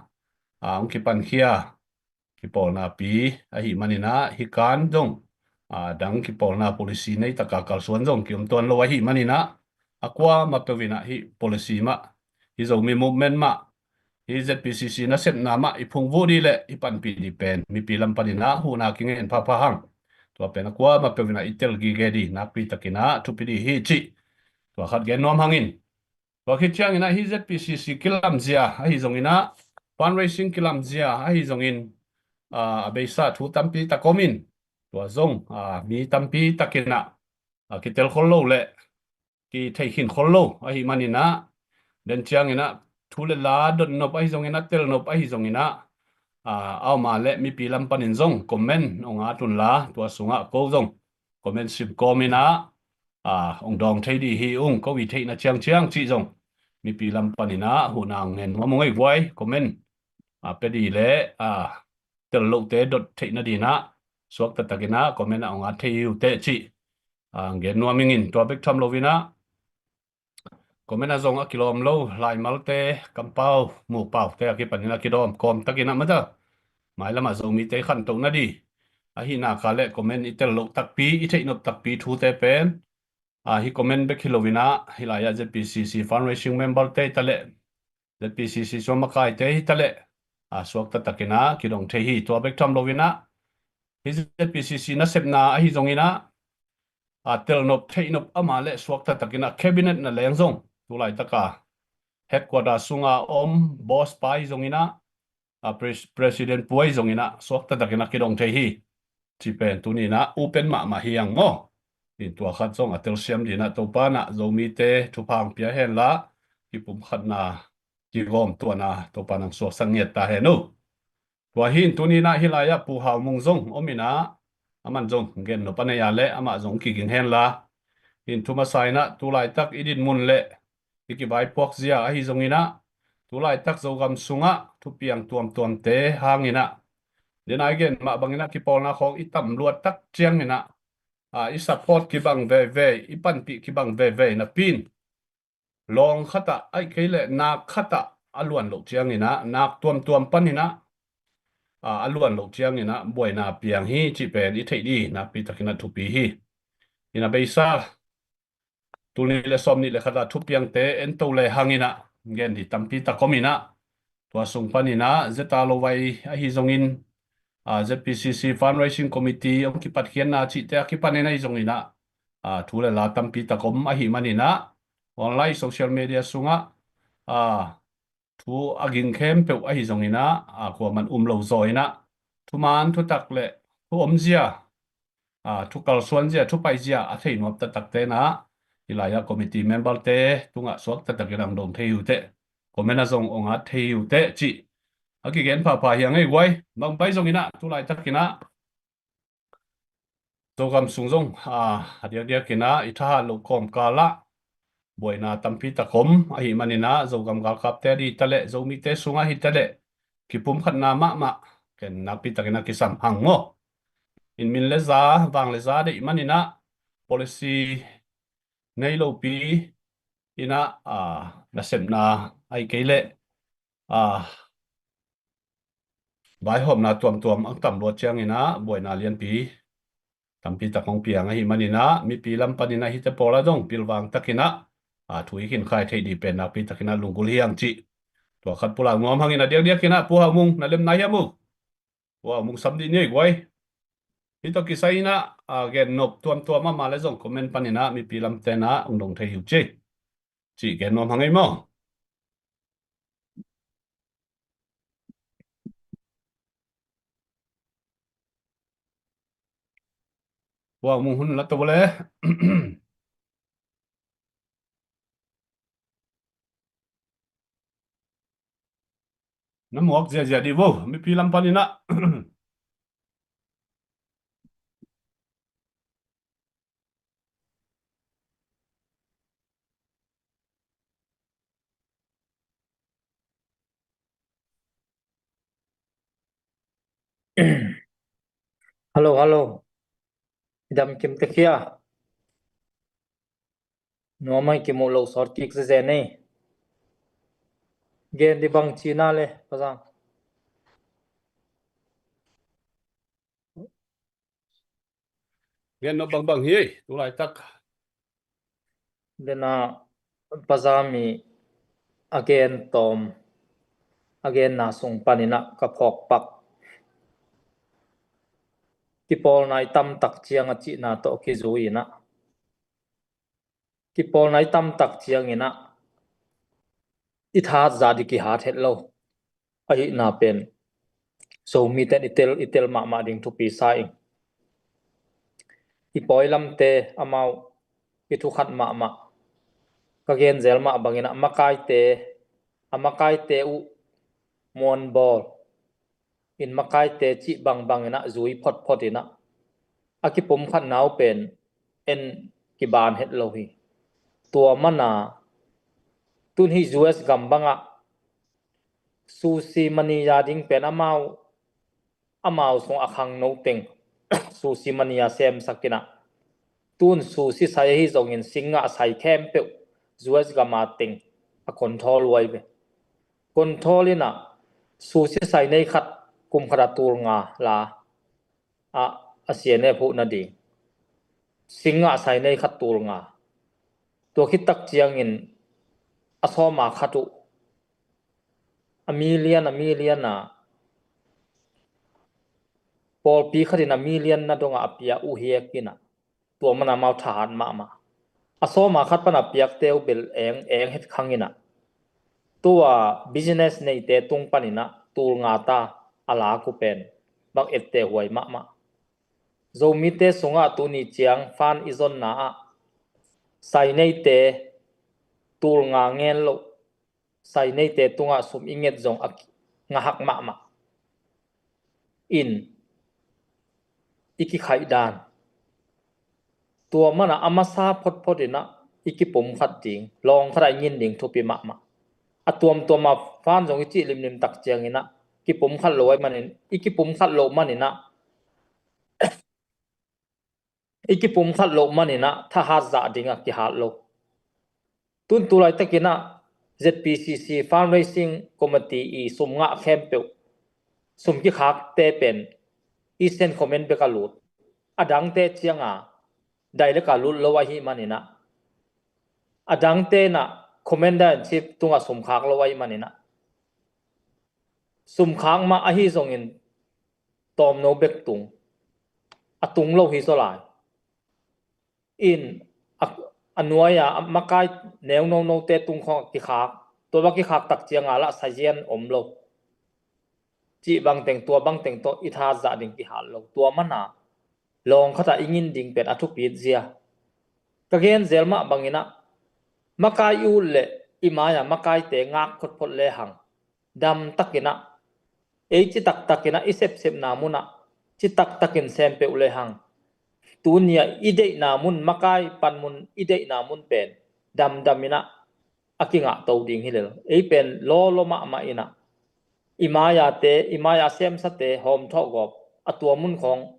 a, hong kipankhia kipawlna pi ahih manin ah, hih kan zong, a, dang kipawlna policy nei taka kalsuan zong ki-om tuan lo ahih manin ah, a kuamah peuh in ah hih policy mah, hih Zomi movement mah, hih Z P C C nasepna mah i phungvuh ding le i panpih ding pen mipi lam panin ah huhna kingen phapha hang. Tua pen a kuamah peuh in ah i tel gige ding nakpi takin ah thupi ding hi cih tua khat gen nuam hang in. Tua khit ciangin ah hih Z P C C kilamzia ahi zongin ah, fundraising kilamzia ahi zongin, a, a beisa thu tampi tak om in, tua zong, a, mi tampi takin ah, a, kitel khol lo le kithei khin khol lo ahih manin ah, den ciangin ah thu le la dot nop ahi zongin ah, tel nop ahi zongin ah, a, a om a le mipi lam panin zong comment hong at un la, tua sungah ko zong comment sim kawm in ah, a, hong dawng thei ding hi ung, ko i theihna ciangciang cih zong mipi lam panin ah huhna hong ngen nuam ung ei guai. Comment, a, pia ding le, a, tel lohte dot theihna dingin ah suakta takin ah comment ah hong at thei hi uh teh cih, a, gen nuam ing in. Tua bek tham loin ah comment ah zong a kilawm lo laimalte, kampau mupaute a kipanin a kidawm kawm takin ah mata mailam ah Zomite i khantohna ding ahih nak leh comment i tel loh takpi, i theih nop takpi thute pen, a, hih comment bek hi loin ah, hih lai ah Z P C C fundraising member te hi ta leh, Z P C C sung makaite hi ta leh, a, suakta takin ah kidong thei hi. Tua bek tham loin ah, hih Z P C C nasepna ahi zongin ah, a, tel nop theih nop a om a le suakta takin ah cabinet na leng zong, tu laitak a headquarter sung a om boss pa ahi zongin ah, a, pres-, president pu ahi zongin ah suakta takin ah kidong thei hi. Cih pen tuni in ah open mahmah hi hang maw. In tua khat zong a telsiam dingin ah Topa in ah Zomite thupha hong pia hen la, kipumkhatna, kigawmtuahna Topa in hong suaksak ngiat ta hen uh. Tua hi in tuni in ah hih lai ah Pu Hau Mung zong om in ah, aman zong gen nop a nei a le amah zong kiging hen la. In thu masa in ah tu laitak i dinmun le i kivaipuak zia ahi zongin ah, tu laitak Zogam sungah thupiang tuamtuamte hangin ah, den a i gen mah bangin ah kipawlna khawng i tam luat tak ciangin ah, a, i support kibang veve, i panpih kibang veve napi in, lawng khat ah, ahih kei leh nak khat ah a luan loh ciangin ah, nak tuamtuam panin ah, a, a luan loh ciangin ah buaina piang hi cih pen i theih ding nakpi takin ah thupi hi. In a beisa tul nih le sawm nih le khat ah thupiangte ento le hangin ah gen ding tampi tak om in ah, tua sung panin ah Z R lo vai ahi zongin, a, Z P C C fundraising committee hong kipatkhiatna cihte a kipanin ahi zongin ah, a, thu le la tampi tak om ahih manin ah, online social media sungah, a, thu a ging khempeuh ahi zongin ah, a, kuaman um lo zaw in ah, thuman thutak le thu omzia, a, thu kalsuanzia, thu paizia a thei nuam taktakte in ah, hih lai ah committee member te tungah suakta takin ah hong dawng thei hi uh teh, comment ah zong hong at thei hi uh teh cih a kigen phapha hi hang ei guai. Bang pai zongin ah tu laitakin ah Zogam sung zong, a, a diakdiakin ah i thahat loh kawmkal ah buaina tampi tak om ahih manin ah, Zogam galkapte a ding hi ta leh, Zomite sungah hi ta leh, kipumkhatna mahmah ken nakpi takin ah kisam hang maw. In min le za, vang le za deih manin ah, policy nei lopi in ah, a, nasepna ahih kei leh, a, vaihawmna tuamtuam a tam luat ciangin ah buaina lianpi tampi tak hong piang ahih manin ah, mipi lam panin ah hihte pawl ah zong pilvang takin ah, a, thu i khinkhai theih ding pen nakpi takin ah lunggulh hi hang cih tua khat pulak nuam hangin, a diakdiakin ah Pu Hau Mung na lemna hiam uh? Pu Hau Mung sam dih ni ei guai. Hih tawh kisai in ah, a, gen nop tuamtuam a om a le zong comment panin ah mipi lamte in ah hong dong thei hi uh ci, cih gen nuam hang ei maw. Pu Hau Mung, hun la to bo le. Na muak ziazia dih vo, mipi lam panin ah. Hello, hello. I dam kim tek hia? Nuamai kimuh lo sawt kik zezen ei. Gen di bang cina le, Pazam. Gen no bangbang hi, tu laitak. Dena Pazam i a gen tawm, a genna sung paninah ka phawkpak. Kipawlna i tamtak ciang a cihna tawh kizui inah. Kipawlna i tamtak cianginah i thahat zah di kihat het lo. Ahihna pen Zomite in i tel, i tel mahmah ding thupi sa ing. I pawilamte amau i thukhat mahmah. Ka genzel mah banginah makaite, a makaite uh muanbawl in makaite cih bangbang inah zui photphot inah a kipumkhatna uh pen en kiban het lo hi. Tua mana tun hi U S gam bangah susi mania ding pen amau, amau sung a khangno teng susi mania semsak inah tun susi sai ahi zongin singngah sai khempeuh U S gama teng a control huai ve. Control inah susi sai nei khat kum khat a tul nga la a, a C N F huh nading singngah sai nei khat tul nga. Tua khittak ciangin a sawma khat uh a million, a million a pawlpi khatin a million na dongah a pia uh hiak inah tua mana mau thahat mahmah. A sawma khat pana piakte uh bel eng, eng het khang inah tua business neite tung paninah tul nga ta a lak uh pen bang ette huai mahmah. Zomite sungah tuni ciang fan i zonna ah sai neite tul nga ngen loh sai neite tungah sum i nget zong a ngahak mahmah in i kikhaih dan. Tua mana a masa photphot inah i kipumkhat ding, lawng khatah i ngin ding thupi mahmah. A tuamtuama fan zong i cih limlim tak cianginah kipumkhat lo ai manin, i kipumkhat lo maninah i kipumkhat loh maninah thahat zah dingah kihat lo. Tun tu laitakinah Z P C C Fundraising Committee i sum ngah khempeuh, sum kikhakte pen i sen comment bek a lut. A dangte cianga dailek a lut lo ahi maninah, a dangte inah Commander in Chief tungah sum khak lo ahi maninah sum khak mah ahi zongin tawmno bek tung, a tung lo hi zaw lai. In a, a nuai-a a makai neu nonote tung khawng a kikhak, tua bang kikhak tak cianga lah sazian om lo. Cih bangteng, tua bangteng tawh i thahat zah ding kihat lo. Tua mana lawng khatah i ngin ding pen a thupit zia. Ka genzel mah banginah makai i ut leh i mai-a makaite ngak photphot lehang, damtakinah, ei citaktakinah i sepsepna munah citaktakin sem peuh lehang, tunia i deihna mun, makai panmun i deihna mun pen damdaminah a kingahto ding hi lel. Ei pen lawlaw mahmah inah i mai-ate, i mai-a semsate hawmthawh gawp, a tua mun khawng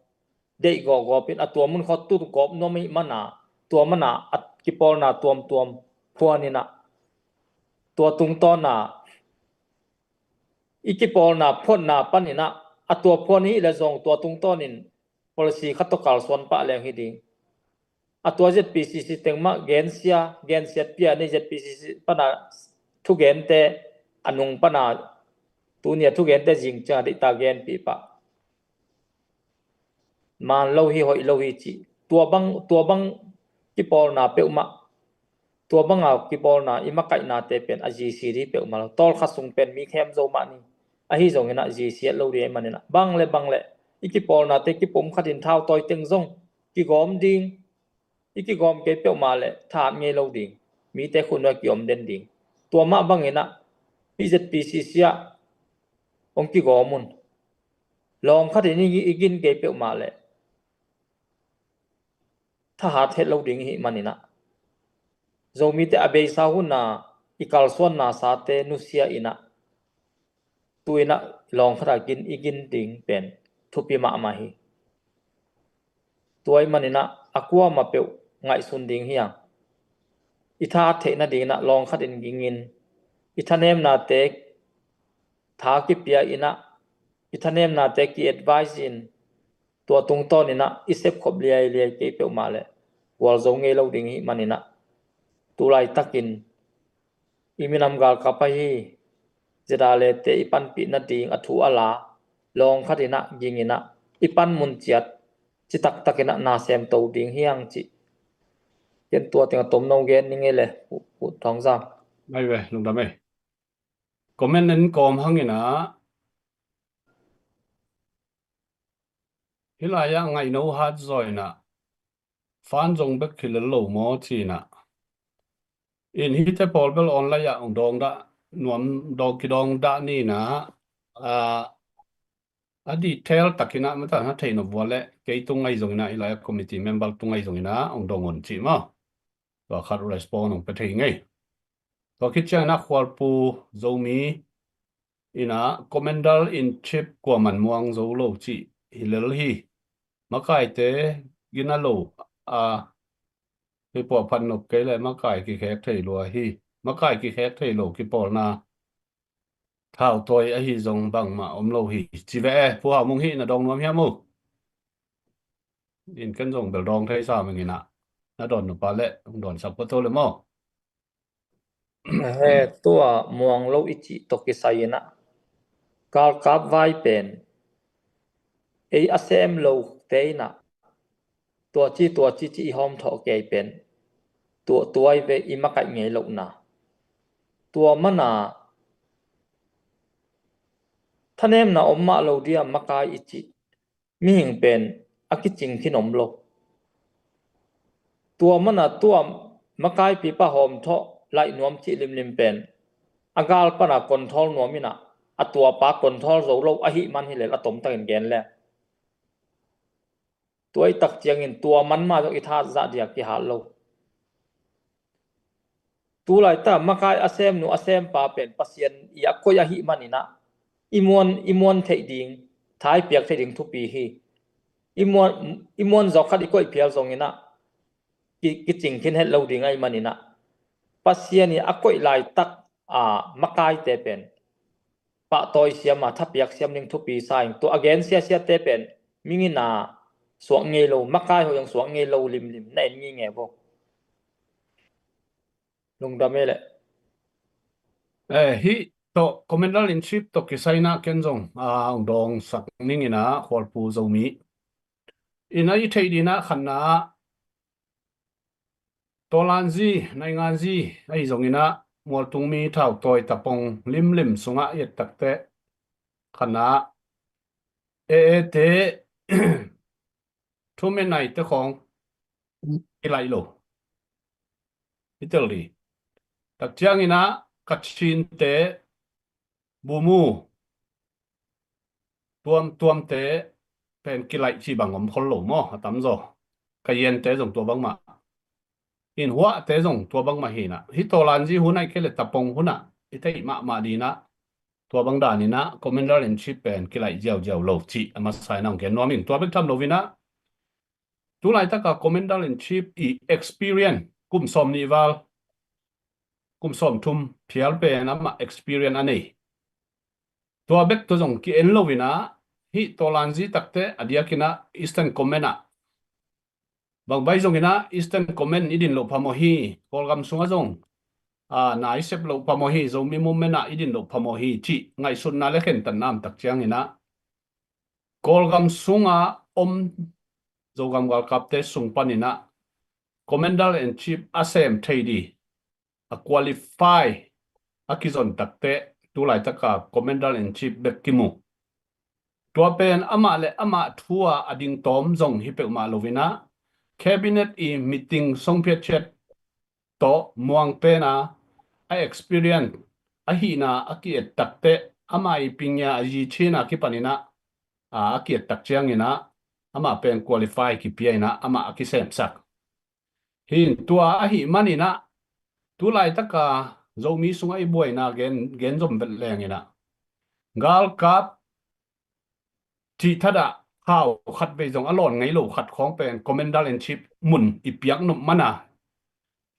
deih gawpgawp in a tua mun khawng tu gawp nuam ahih mana, tua mana a kipawlna tuamtuam phuan inah tua tungtawna i kipawlna phuanna paninah a tua phuan hi le zong tua tungtawnin policy khat tawh kalsuan pah leng hi ding. A tua Z P C C teng mah gensia, gensiat pia nei Z P C C pana thugente a nung pana tunia thugente zing cianga deihta genpih pah. Man lo hi, hoih lo hi cih. Tua bang, tua bang kipawlna peuhmah, tua banga kipawlna i makaihnate pen a G C di peuhmah lo. Tawlkhat sung pen mi khem zo mah ni. Ahi zongin a G C et lo ding ahih maninah bang le bang le i kipawlnate kipumkhatin thau tawi teng zong kigawm ding. I kigawm kei peuhmah le thahat ngei lo ding. Mite khut nuai kiom den ding. Tua mah banginah i Z P C C ah hong kigawm un. Lawng khatin i gin kei peuhmah le thahat het lo ding ihih maninah Zomite a beisa huna i kalsuanna sate nusia inah tu inah lawng khatah gin i gin ding pen thupi mahmah hi. Tua ahih maninah a kuamah peuh ngaihsun ding hi hang. i tha theih nadingin ah lawng khatin gingin, i thanemnate tha kipia in ah, i thanemnate ki-advise in, tua tungtawnin ah i sepkhop liailiai kei peuhmah leh gualzo ngei lo ding i hih manin ah, tu laitakin i minam galkap ahi ZRA-te i panpih nading a thu a la lawng khatin ah gingin ah i panmun ciat citaktakin ah na semto ding hi hang cih. Ken tua teng a tomno gen ning ei le, Pu, Pu Thawng Zam. Mai ve, lungdam ei. Comment en kawm hangin ah, hih lai-ah ngaihno hat zaw in ah, fan zong bek hi lel lo maw ci in ah. In hihte pawl bel online ah hong dawng dah, nuam dawng kidawng dah ni in ah, a, a detail takin ah mata na theih nop vua leh kei tung ahi zongin ah, hih lai-ah committee member tung ahi zongin ah hong dawng un cih maw. Tua khat respond hong pia thei ngei. Tua khit ciangin ah Khualpu Zomi in ah Commander in Chief kuaman muang zo lo cih hi lel hi. Makaite gina lo a, hi puahphat nop kei leh makai kikhek thei lua hi. Makai kikhek thei lo kipawlna thautawi ahi zong bangmah om lo hi. Ci ve e, Pu Hau Mung hih na dawng nuam hiam uh? In ken zong bel dawng thei sam ing in ah, na dawn nop a leh hong dawnsak pua tho le maw. He, tua muang lo i cih tawh kisai in ah, galkap vai pen ei a sem lote in ah, tua ci, tua ci, ci i hawm thawh kei pen, tua, tua i ve i makaih ngei lohna. Tua mana thanemna om mah lo dia makai i cih mihing pen a kicing khin om lo. Tua mana tua makaipipa hawm thawh laih nuam cih limlim pen a gal pana control nuam in ah, a tuapa control zo lo ahih man hi lel a tomtakin gen le. Tua i tak ciangin tua man mah zong i tha zah dia kihal lo. Tu laita makai a semnu a sempa pen Pasian i a koih ahih manin ah, i muan, i muan theih ding, tha i piak theih ding thupi hi. I muan, i muan zawk khat i koih phial zongin ah, ki, kicing khin het lo ding ahih manin ah, Pasian i a koih laitak a makaite pen pahtawi siam a thapiak siam ding thupi sa ing. Tua a gen siasiate pen mingina suak ngei lo, makai hoih ang suak ngei lo limlim na en ngei nge vo. Lungdam ei le. Eh, hih tawh Commander in Chief tawh kisai in ah ken zong a hong dawngsak ning in ah Khualpu Zomi in ah i theih ding ah khatna ah Tawlanzi, Nainganzi ahi zongin ah mualtungmi thautawi tapong limlim sungah i et takteh khatna ah e e te thumenaite khawng kilaih lo. I tel dih. Tak ciangin ah Kachinte, Bumu, tuamtuamte pen kilaih cih bang om khol lo maw, a tamzaw. Kayente zong tua bangmah. Inhuahte zong tua bangmah hi in ah. Hih Tawlanzi hun ahih kei leh tapong hun ah i theih mahmah ding in ah, tua bang dan in ah Commander in Chief pen kilaih ziauziau lo cih a masa in ah hong gen nuam ing. Tua bek tham lo in ah, tu laitaka Commander in Chief i experience kum sawm nih val, kum sawm thum phial pen amah experience a nei. Tua bek tua zong ki-en lo in ah, hih Tawlanzi takteh a diakin ah Eastern Command ah, bangbai zongin ah Eastern Command i din loh phamawh hi, Kawlgam sungah zong a, na i sep loh phamawh hi, Zomi Movement ah i din loh phamawh hi cih ngaihsutna le khentatna om tak ciangin ah, Kawlgam sunga om Zogam galkapte sung panin ah Commander in Chief a sem thei ding a qualify a kizon takteh tu laitaka Commander in Chief bek kimu. Tua pen amah le amah thu a a ding tawm zong hi peuhmah lo in ah, Cabinet i meeting songphiat ciat tawh muang pen a, a experience ahihna a ki-et takteh, amah i pingia a zi cina kipanin ah, a, a ki-et tak ciangin ah, amah pen qualify kipia in ah, amah a kisemsak. Hi in tua ahih manin ah, tu laitaka Zomi sungah i buaina gen, gen zom vet leng in ah, galkap cih thadah hau khat vei zong a lawn ngei lo khat khawng pen Commander in Chief mun i piak nop man a,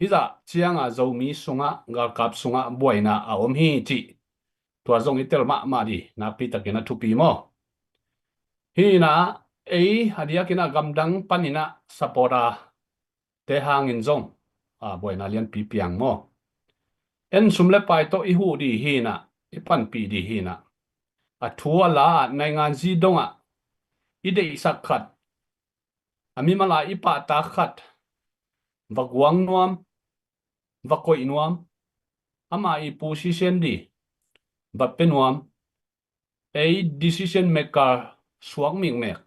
hizah cianga Zomi sungah, galkap sungah buaina a om hi cih tua zong i tel mahmah dih, nakpi takin a thupi maw? Hi inah ei a diakinah gamdang paninah supporter te hangin zong a buaina lianpi piang maw? En sum le pai tawh i huh dih hi inah, i panpih dih hi inah, a thu a la ah naingan zi dongah i deihsak khat, a mimal a i pahtak khat va guang nuam, va koih nuam, ama i position dih va pia nuam, ei decision maker suak mikmek.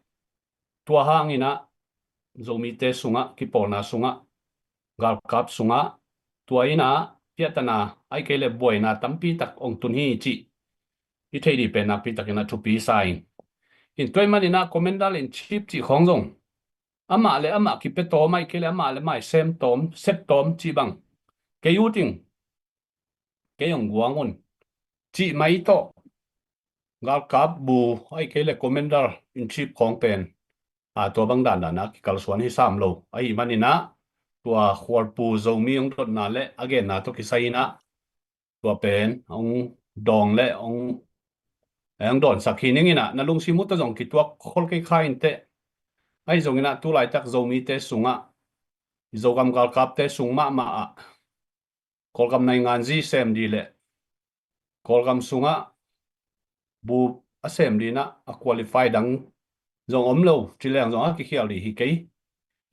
Tua hanginah Zomite sungah, kipawlna sungah, galkap sungah, tua inah piahtana, ahih kei le buaina tampi tak ong tun hi cih i theih dih pen nakpi takin a thupi sa in. In tua ahih maninah commander in chief cih khawng zong amah le amah kipia tawm, ahih kei le amah le amah i sem tawm, sep tawm cih bang kei ut ing, kei ong guang un cih mai tawh, galkap bu, ahih kei le commander in chief khawng pen a tua bang dandan a kikalsuan hi sam lo. Ahih maninah tua khualpu Zomi ong dotna le a genna tawh kisai inah tua pen ong dawng le ong, ong dawnsak hi ning inah, na lungsim uh tawh zong kituak khol kei kha inteh. Ahi zonginah tu laitak Zomite sungah, Zogam galkapte sung mahmah ah Kawlgam naingan zi sem dih le Kawlgam sungah bu a sem dih inah a qualify dang zong om lo, ci leng zong a kikhial dih hi kei.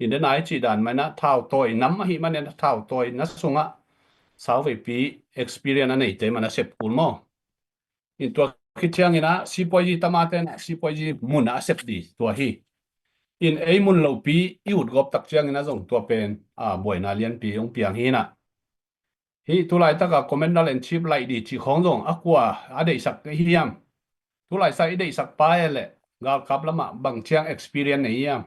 In dena i cih dan mah inah thautawi nam ahih manin a thautawi na sungah sauveipi experience a neite mah na sep kul maw? In tua khit cianginah sipuazi tamate inah sipuazi munah a sep dih tua hi. In ei mun lopi i ut gawp tak cianginah zong tua pen a buaina lianpi ong piang hi inah. Hih tu laitaka commander in chief laih dih cih khawng zong a kua a deihsak hiam? Tu laisa i deihsak pa e le galkap lamah bang ciang experience nei hiam?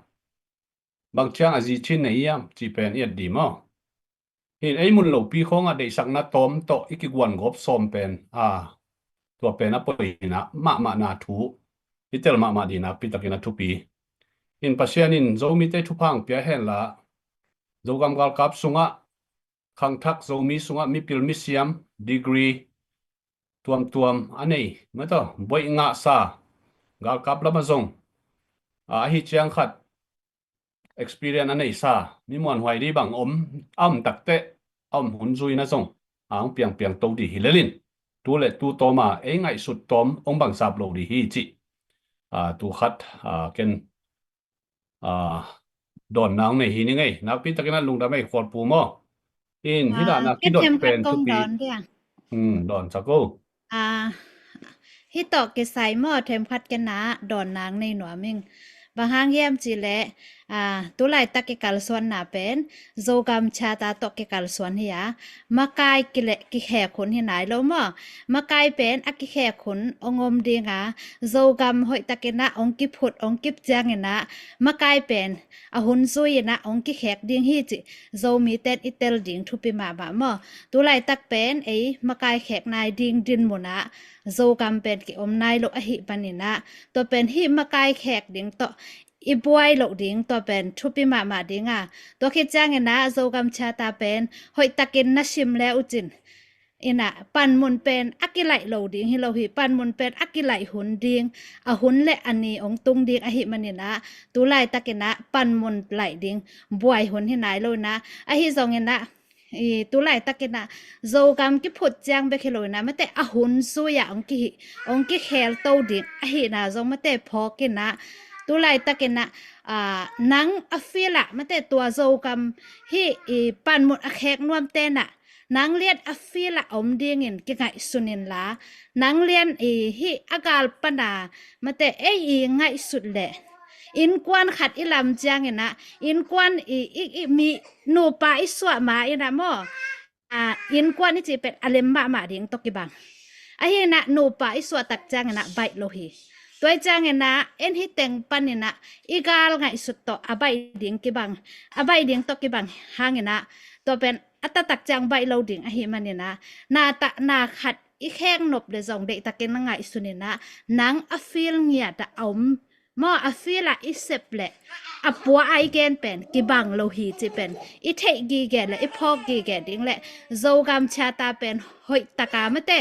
Bang ciang a zicin nei hiam? Cih pen i et dih maw? Hin ei mun lopi khawngah deihsakna tawm tawh i kiguan gawp sawm pen a tua pen a poi inah mahmahna thu i tel mahmah dih nakpi takin a thupi. In Pasian in Zomite thupha ong pia henla, Zogam galkap sungah khangthak Zomi sungah mipil misiam degree tuamtuam a nei, mataw, boih ngahsa, galkap lamah zong a, ahi ciang khat experience a neisa, mi muanhuai dih bang om, a om takteh a om hun zui inah zong a ong piangpiang to dih hi lelin, tu le tu tawma ei ngaihsut tawm ong bang sap lo dih hi cih a, tu khat a, ken a, dawnna ong nei hi ning ei. Nakpi takin a lungdam ei khualpu maw? In hih dahna kidot pen thupi. Dawnsak o. Hih tawh kisai maw, themkhat ken a dawnna ong nei nuam ing. Bang hang hiam cih leh a, tu laitak kikalsuanna pen Zogam Charter tawh kikalsuan hi a, makai kileh kikhek hun hi nai lo maw? Makai pen a kikhek hun ong om dinga, Zogam hoihtakinah ong kiphut ong kip cianginah makai pen a hun zui inah ong kikhek ding hi cih Zomite in i tel ding thupi mahmah maw? Tu laitak pen ei makai khek nai ding dinmunah Zogam pen kiom nai lo ahih maninah tua pen hih makai khek ding tawh i buai loh ding tua pen thupi mahmah dinga, tua khit cianginah Zogam Charter pen hoihtakin na sim le uh cin inah panmun pen a kilaih lo ding hi lo hi. Panmun pen a kilaih hun ding, a hun le a ni ong tung ding ahih maninah tu laitakinah panmun laih ding buai hun hi nai lo inah, ahi zonginah i tu laitakinah Zogam kiphut ciang bek hi lo inah mate a hun zui-ah ong kihi, ong kikhel to ding ahihna zong mate phawk inah, tu laitakinah a, nang a field ah mate tua Zogam hih i panmun a khek nuamte nah nang lian a field ah om dingin kingaihsun inla, nang lian i hih a gal pana mate ei i ngaihsut leh innkuan khat i lam cianginah innkuan i, i, i mi nupa i suah ma inah maw? A, innkuan i cih pen a lem mahmah ding tawh kibang. Ahi inah nupa i suah tak cianginah baih lo hi. Tua i cianginah en hih teng paninah i gal ngaihsut tawh a baih ding kibang, a baih ding tawh kibang hanginah tua pen a taktak ciang baih lo ding ahih maninah na ta, na khat i khek nop le zong deihtakin na ngaihsun inah nang a field ngiat ah a om Maw, a field ah i sep leh a pua a i gen pen kibang lo hi cih pen i theih gige le i phawk gige ding le Zogam Charter pen hoih taka mate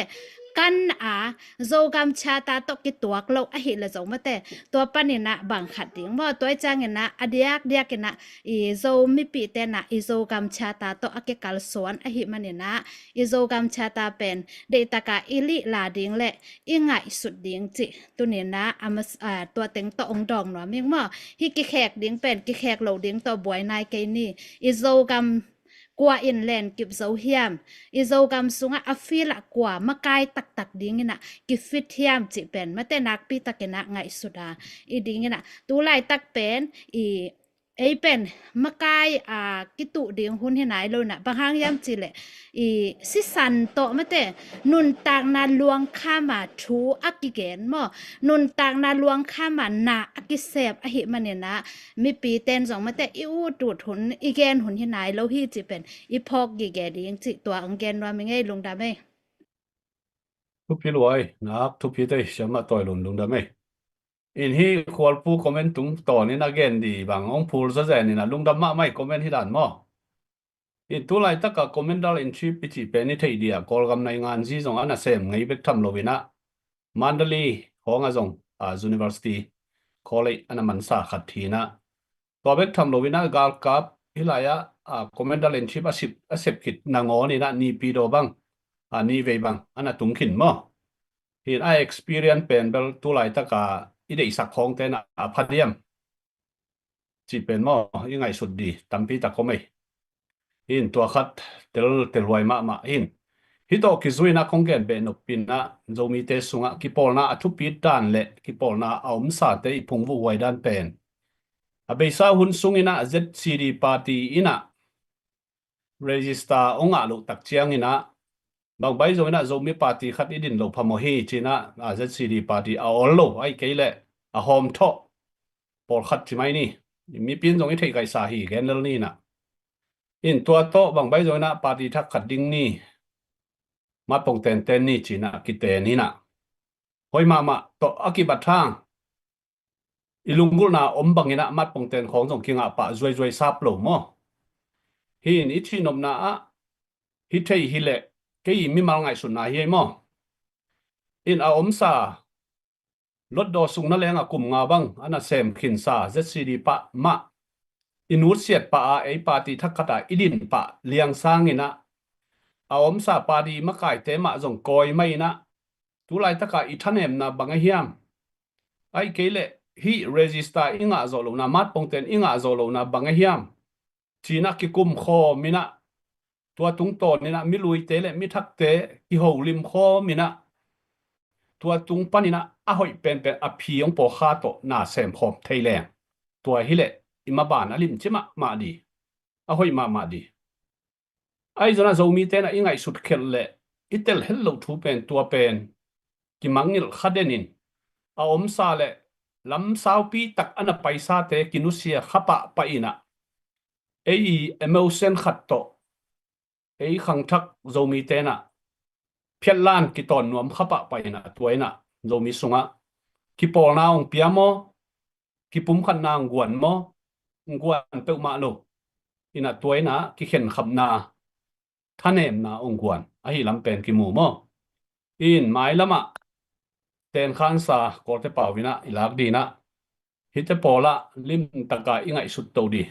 kan a Zogam Charter tawh kituak lo ahi le zong mate tua panin ah bang khat ding maw, tua i ciangin ah a diakdiakin ah i Zo mipi ten ah i Zogam Charter tawh a kikalsuan ahi manin ah i Zogam Charter pen deih taka i lihla ding le i ngaihsut ding cih tunin ah a mas-, a, tua teng tawh ong dawng nuam ing maw. Hih kikhek ding pen kikhek lo ding tawh buai nai kei ni. I Zogam kua in len kip zo hiam? I Zogam sungah a field ah kua makai taktak dingin ah kifit hiam cih pen mate nakpi takin ah ngaihsut a i dingin ah tu laitak pen i ei pen makai a kituh ding hun hi nai lo in ah bang hang hiam cih leh i sisan tawh mate nuntakna luangkham a thu a kigen maw, nuntakna luangkham a na a kisep ahi manin ah mipi ten zong mate i ut ut hun i gen hun hi nai lo hi cih pen i phawk gige ding cih tua ong gen nuam ing ei. Lungdam ei. Thupi luai nak thupi tei siamah tawi lun lungdam ei. In hih Khualpu comment tung tawn in a gen di bang ong phul zazen in a lungdam mahmah i comment hi dan maw. In tu laitak a Commander in Chief i cih pen i theih di a Kawlgam naingan zi zong a nasem ngei bek tham lo in ah Mandalay khawng ah zong a university college a na mansa khat hi in ah tua bek tham lo in ah galkap hih lai ah a Commander in Chief a sep, a sep khit nangawn in ah Naypyidaw bang a nivei bang a na tung khin maw. Hi in a experience pen bel tu laitak a i deihsak khawng ten ah a pha diam cih pen maw i ngaihsut di tampi tak om ei. Hi in tua khat tel, tel huai mahmah hi in. Hih tawh kizui in ah kong gen beh nop in ah Zomite sungah kipawlna a thupit dan le kipawlna a omsate i phungvuh huai dan pen a beisa hun sung in ah ZCD party in ah register ong ngah loh tak ciangin ah bangbai zong in ah Zomi party khat i din lo phamawh hi ci in ah a ZCD party a awl lo ahi kei leh a hawm thawh pawlkhat ci mai ni. Mipi in zong i theih kaihsa hi gen lel ni in ah. In tua tawh bangbai zong in ah party thak khat ding ni, matpong tenten ni ci in ah kiten in ah hoih mahmah tawh a kibat hang i lunggulhna om bangin ah matpong ten khawng zong kingah pah zuaizuai sap lo maw. Hi in i cihnopna ah hi thei hi leh kei i mimal ngaihsutna hi ei maw. In a omsa Hlutdaw sung na leng a kum nga bang a nasem khinsa ZCD pah mah i nutsiat pah a ei party thak khat a i din pah liang sangin ah a omsa party makaite mah zong kawi mai in ah tu laitak a i thanemna bang a hiam? Ahi kei leh hih register i ngah zawh lohna, matpong ten i ngah zawh lohna bang a hiam? Ci in ah kikum khawm in ah tua tungtawn in ah miluite le mithakte kiholim khawm in ah tua tung pan in ah a hoih penpen a phi hong pawkha tawh na sem khawm thei leng tua hi leh i maban a limci mahmah di, a hoih mahmah di. Ahi zongin ah Zomite in ah i ngaihsut khelh le i tel het loh thu pen tua pen kimangngilh kha den in a omsa le lamsaupi tak a na paisate kinusia kha pahpah in ah ei i emotion khat tawh ei khangthak Zomite in ah phiatlan kitawn nuam kha pahpah in ah tua in ah Zomi sungah kipawlna hong pia maw, kipumkhatna hong guan maw, hong guan peuhmah lo in ah tua in ah kikhenkhapna thanemna hong guan ahi lam pen kimu maw. In mailam ah tenkhansa Kawlte pau in ah i lak di in ah hihte pawl ah limtak a i ngaihsut to di.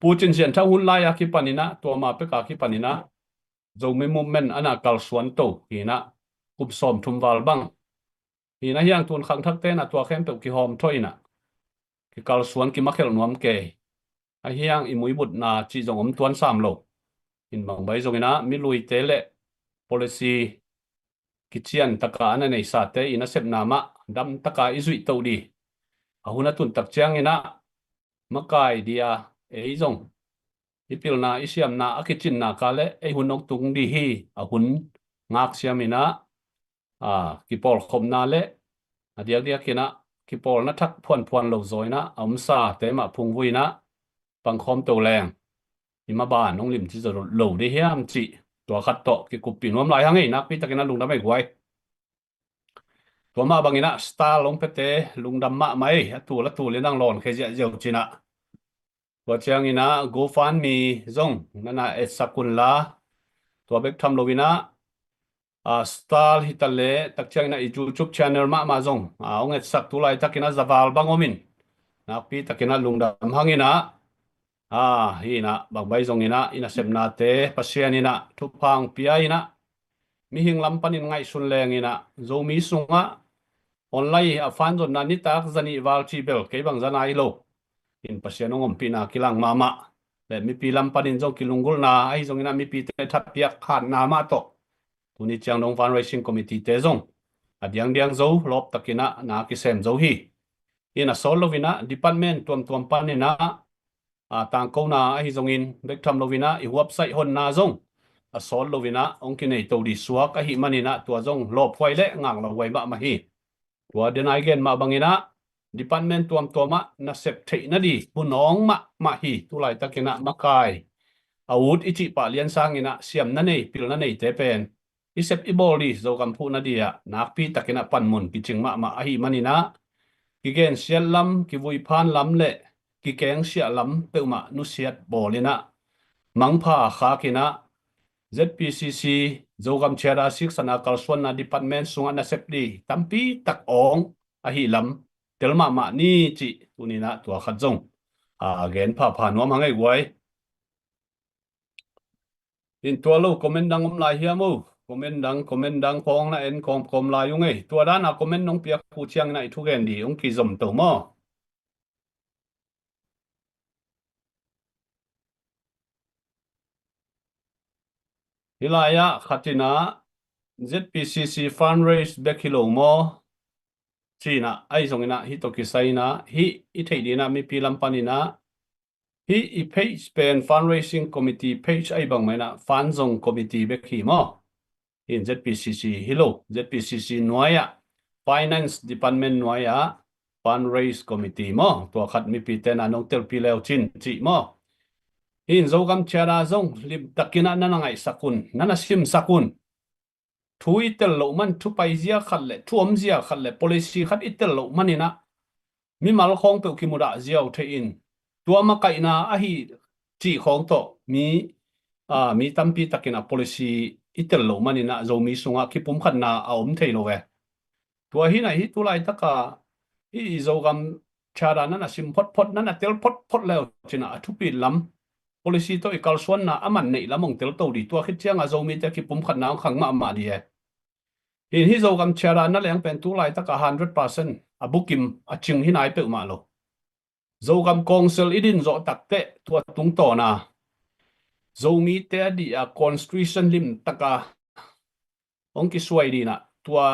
Pu Cin Sian Thang hun lai a kipan in ah tua ma pek a kipan in ah Zomi movement a na kalsuan to hi in ah kum sawmthum val bang hi in ah hiang tun khangthakte in ah tua khempeuh kihawm thawh in ah kikalsuan kimakhelh nuam kei. Ahi hang i muibutna cih zong om tuan sam lo. In bangbai zongin ah miluite le policy kician taka a na neisate i nasepna mah dam taka i zuih to di. A hun a tun tak ciangin ah makai dia ei zong i pilna i siamna a kicinna ka le ei hun hong tung di hi. A hun ngak siam in ah a kipawlkhopna le a diakdiak in ah kipawlna thak phuanphuan lo zaw in ah a omsate mah phungvuh in ah pangkhawm to leng i maban hong limci zaw lo di hiam cih tua khat tawh kikuppih nuam lai hang ei. Nakpi takin ah lungdam ei guai. Tua mah bangin ah star hong piate lungdam mahmah ei, a tul a tul in ang lawn khia ziahziah uh cin ah. Tua ciangin ah GoFundMe zong nana etsak un la, tua bek tham loin ah, a, star hi ta leh tak ciangin ah i YouTube channel mahmah zong, a, hong etsak tu laitakin ah za val bang om in, nakpi takin ah lungdam hang in ah, a, hi in ah bangbai zongin ah i nasepnate Pasian in ah thupha hong pia in ah, mihing lam panin ngaihsun leng in ah Zomi sungah online a fan zonna nitak za nih val cih bel kei bang za nai lo. In Pasian hong ompihna kilang mahmah, le mipi lam panin zong kilunggulhna ahi zongin ah mipite thatpiak hatna mah tawh tuni ciang dong fundraising committee te zong a diangdiang zo, lawp takin ah na kisem zo hi. In a sawt loin ah department tuamtuam panin ah, a, tangkona ahi zongin bek tham loin ah i website honna zong a sawt loin ah hong kinei to dih suak ahih manin ah tua zong lawphuai le ngaklo huai mahmah hi. Tua den a i gen mah bangin ah department tuamtuam ah nasep theih nadih hun awng mahmah hi. Tu laitakin ah makai, a ut i cih pah lian sangin ah siamna nei, pilna neite pen i sep i bawl dih Zogam phuh nadih ah nakpi takin ah panmun kicing mahmah ahih manin ah kigensiat lam, kivui phan lam le kikengsiah lam peuhmah nusiat bawl in ah mangpha khak in ah ZPCC Zogam Charter siksana kalsuanna department sungah nasep dih tampi tak awng ahih lam tel mahmah ni cih tuni in ah tua khat zong, a, gen phapha nuam hang ei guai. In tua lo comment dang om lai hiam o? Comment dang, comment dang khawng na en kawmkawm lai ung ei. Tua dan a comment nong piak uh ciangin ah i thugen dih hong kizom to maw? Hi lai ah khat in ah ZPCC fundraise bek hi lo maw? Ci in ah, ahi zongin ah hih tawh kisai in ah hih i theih dih in ah mipi lam panin ah hih i page pen fundraising committee page ahi bangmah in ah fund zong committee bek hi maw? Hi in ZPCC hi lo, ZPCC nuai ah, finance department nuai ah fundraise committee maw? Tua khat mipite in ah nong telpih le uh cin cih maw? Hi in Zogam Charter zong limtakin ah nana ngaihsak un, nana simsak un. Thu i tel loh man, thu paizia khat le thu omzia khat le policy khat i tel loh manin ah mimal khawng peuh kimudah ziau thei in, tua makaihna ahi cih khawng tawh mi, a, mi tampi takin ah policy i tel loh manin ah Zomi sungah kipumkhatna a om thei lo ve. Tua hi in ah hih tu laitak a hih i Zogam Charter nana sim photphot, nana tel photphot le uh cin ah a thupit lam, policy tawh i kalsuanna a man neih lam hong tel to dih. Tua khit ciang ah Zomite kipumkhatna hong khang mahmah dih e. Hi in hih Zogam Charter na leng pen tu laitak a hundred percent a bukim a cing hi nai peuhmah lo. Zogam Council i din zawh tak teh tua tungtawn a Zomite a dih a constitution limtak a hong kisuai dih in ah tua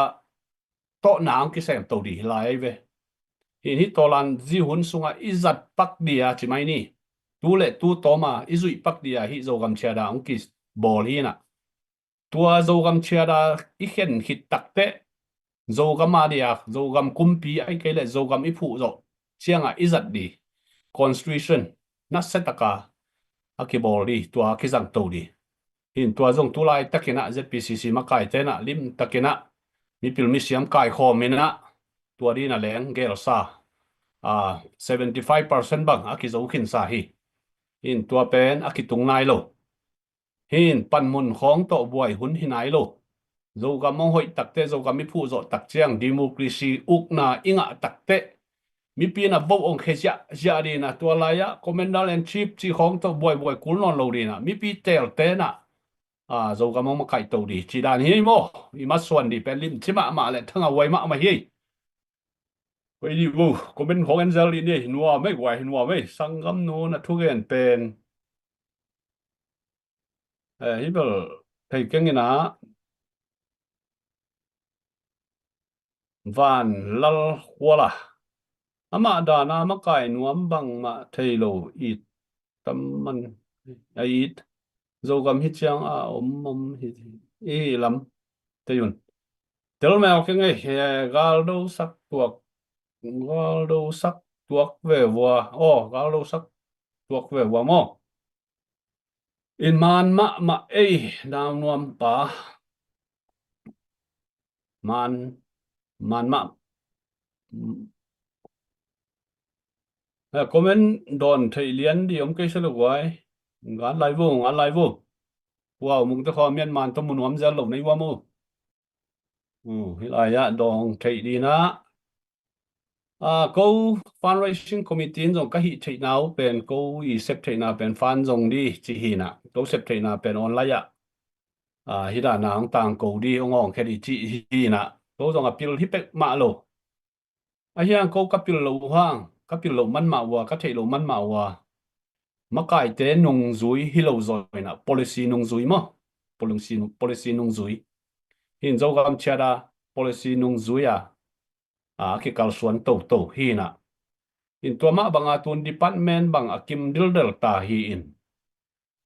tawhna hong kisem to dih hi lai ve. Hi in hih tawlan zi hun sungah i zat pak dih a ci mai ni. Tu le tu tawm a i zuih pak dih a hih Zogam Charter hong kibawl hi in ah, tua Zogam Charter i khen khit tak teh Zogam a dih a, Zogam kumpi ahi kei le Zogam i phuh zawh ciang ah i zat dih constitution nasia tak a a kibawl dih, tua a kizang to dih. Hi in tua zong tu laitakin ah ZPCC makaite in ah limtakin ah mipil misiam kaikhawm in ah tua dih in ah leng gelsa, a, seventy five percent bang a kizo khinsa hi. Hi in tua pen a kitung nai lo. Hi in panmun khawng tawh buai hun hi nai lo. Zogam hong hoih tak teh, Zogam i phuh zawh tak ciang democracy ukna i ngah tak teh mipi in ah vote hong khia ziahziah dih in ah, tua lai ah Commander in Chief cih khawng tawh buaibuai kul nawn lo dih in ah, mipi teelte in ah, a, Zogam hong makaih to dih cih dan hi maw? I masuan dih pen limci mahmah le thangah huai mahmah hi. Huai dih vo, comment khawng en zel dih ni. Hi nuam ei guai, hi nuam ei. Sanggamnu na thugen pen, eh, hi bel thei keng in ah, Van Lal Khuala, amah dan a makai nuam bangmah thei lo it tam man a it. Zogam hi ciang a om om hi, i lam tei un. Tel mel keng ei, eh, galdo sak tuak, galdo sak tuak ve vua. Aw, galdo sak tuak ve vua maw? In man mahmah ei, nau nuam pa. Man Man mah. Eh, comment dawn theih lian dih om kei se lo guai. Ngat lai vo, ngat lai vo. Wow, mungte khaw mian man tawh mu nuam zel lo nei ua mu. Uh, hih lai-ah dawng theih dihna. Ah, ko fundraising committee in zong ka hih theihna uh pen, ko i sep theihna pen fan zong dih ci hinah. Ko sep theihna pen online ah. Ah, hih dana hong tangko dih, hong awngkhia dih ci hinah. Ko zong a pil hi pek mah lo. A hiang ko ka pil lo uh hang, ka pil lo man mah ua, ka theih lo man mah ua. Makaite nungzui hi lo zaw inah, policy nungzui maw. Policy, policy nungzui. Hin Zogam chiat a, policy nungzui a. A, a kikalsuan toto hinah. In tua mah banga tun department bang a kim dildel ta hi in.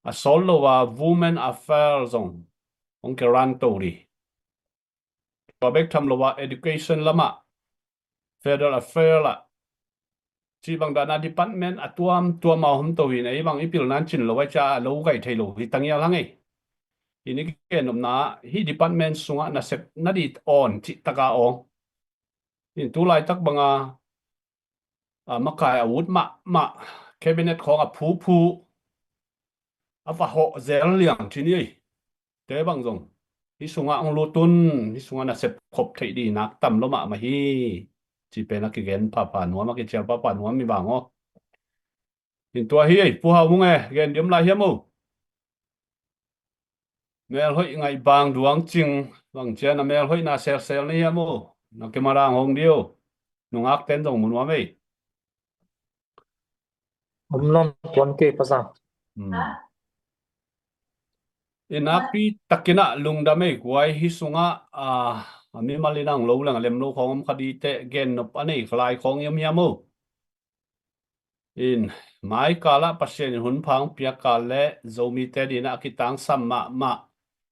A sawl lo a women affair zong hong kiran to dih. Tua bek tham lo a education lamah, federal affair lah. Cih bang dana department a tuamtuam a hom to hin ei bang i pil nan cin lo ai ca a lo gai thei lo hi tangial hang ei. Hi ni gen nopna hi department sungah nasep na di on cih taka awng. In tu laitak banga a, makai a ut mahmah, cabinet khawng a phuphu, a va hawh zel liang ci ni ei. Te bang zong hi sungah hong lutun, hi sungah nasep khop theih dih nak tam lo mahmah hi. Ci pen a kigen phapha nuam, a kicial phapha nuam mi bang aw. In tua hi ei, Pu Hau Mung e, gen diam lai hiam o? Mel hoih ngaih bang duang cing, bang cian a mel hoihna selsel ni hiam o? Na kimarang hong dio. Nungak ten zong mu nuam ei. Om non tuan kei pasang. Hmm. I nakpi takinah lungdam ei guai hi sungah, a, a mimal inah hong lo leng a lem lo khawng om kha dih teh gen nop a nei khalai khawng i om hiam o? In, mai kalah Pasian in hun pha hong piak kal le Zomite dinah a kitangsam mahmah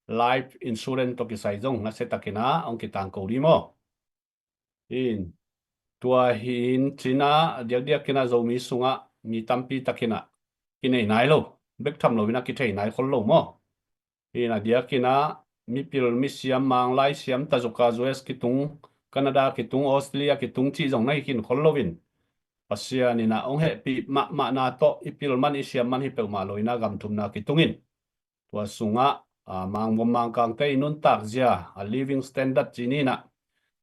life insurance tawh kisai zong nasia takinah hong kitangko dih maw? In, tua hi in cinah diakdiakinah Zomi sungah mi tampi takinah kinei nai lo, bek tham loinah kithei nai khol lo maw? Hi na diakinah mipil misiam, manglai siam, tazuka, U S kitung, Canada kitung, Australia kitung cih zong na hi khin khol loin Pasian inah hong hehpih mahmahna tawh i pil man i siam man hi peuhmah loinah gam thumna kitung in tua sungah, a, mangvom mangkangte i nuntak zia, a, living standard ci ninah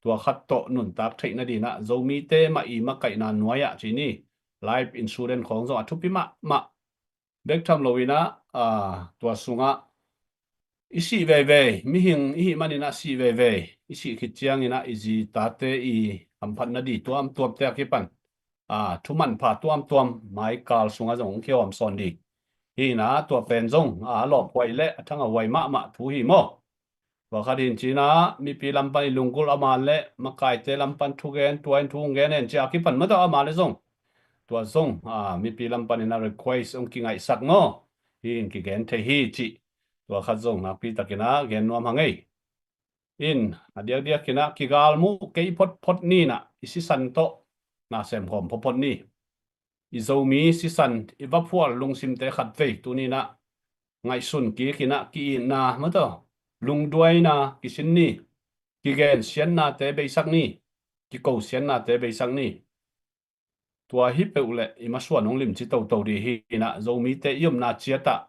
tua khat tawh nuntak theihna dinah Zomite mah i makaihna nuai-ah ci ni life insurance khawng zong a thupi mahmah. Bek tham loinah, a, tua sungah i sih veivei, mihing i hih maninah sih veivei, i sih khit cianginah i zi tate i hamphatna dih tuamtuamte a kipan, a, thumanpha tuamtuam mai kal sungah zong hong kihawm sawn dih. Hi na tua pen zong a lawphuai le a thangah huai mahmah thu hi maw? Tua khat hin cinah mipi lam pan i lunggulh a man le makaite lam pan thugen, tua in thu hong gen hen ci a kipan mah tawh a man le zong tua zong, a, mipi lam paninah request hong kingaihsak maw? Hi in kigen thei hi cih tua khat zong nakpi takinah gen nuam hang ei. In, a diakdiakinah kigalmuh kei photphot ninah i sisan tawh na semkhawm photphot ni. I Zomi sisan i va phual lungsimte khatvei tuninah ngaihsun kikinah ki-itna mah tawh lungduaina kisin ni. Kigensiatnate beisak ni. Kikosiatnate beisak ni. Tua hi peuh le i masuan hong limci toto dih hi inah Zomite i omna ciatah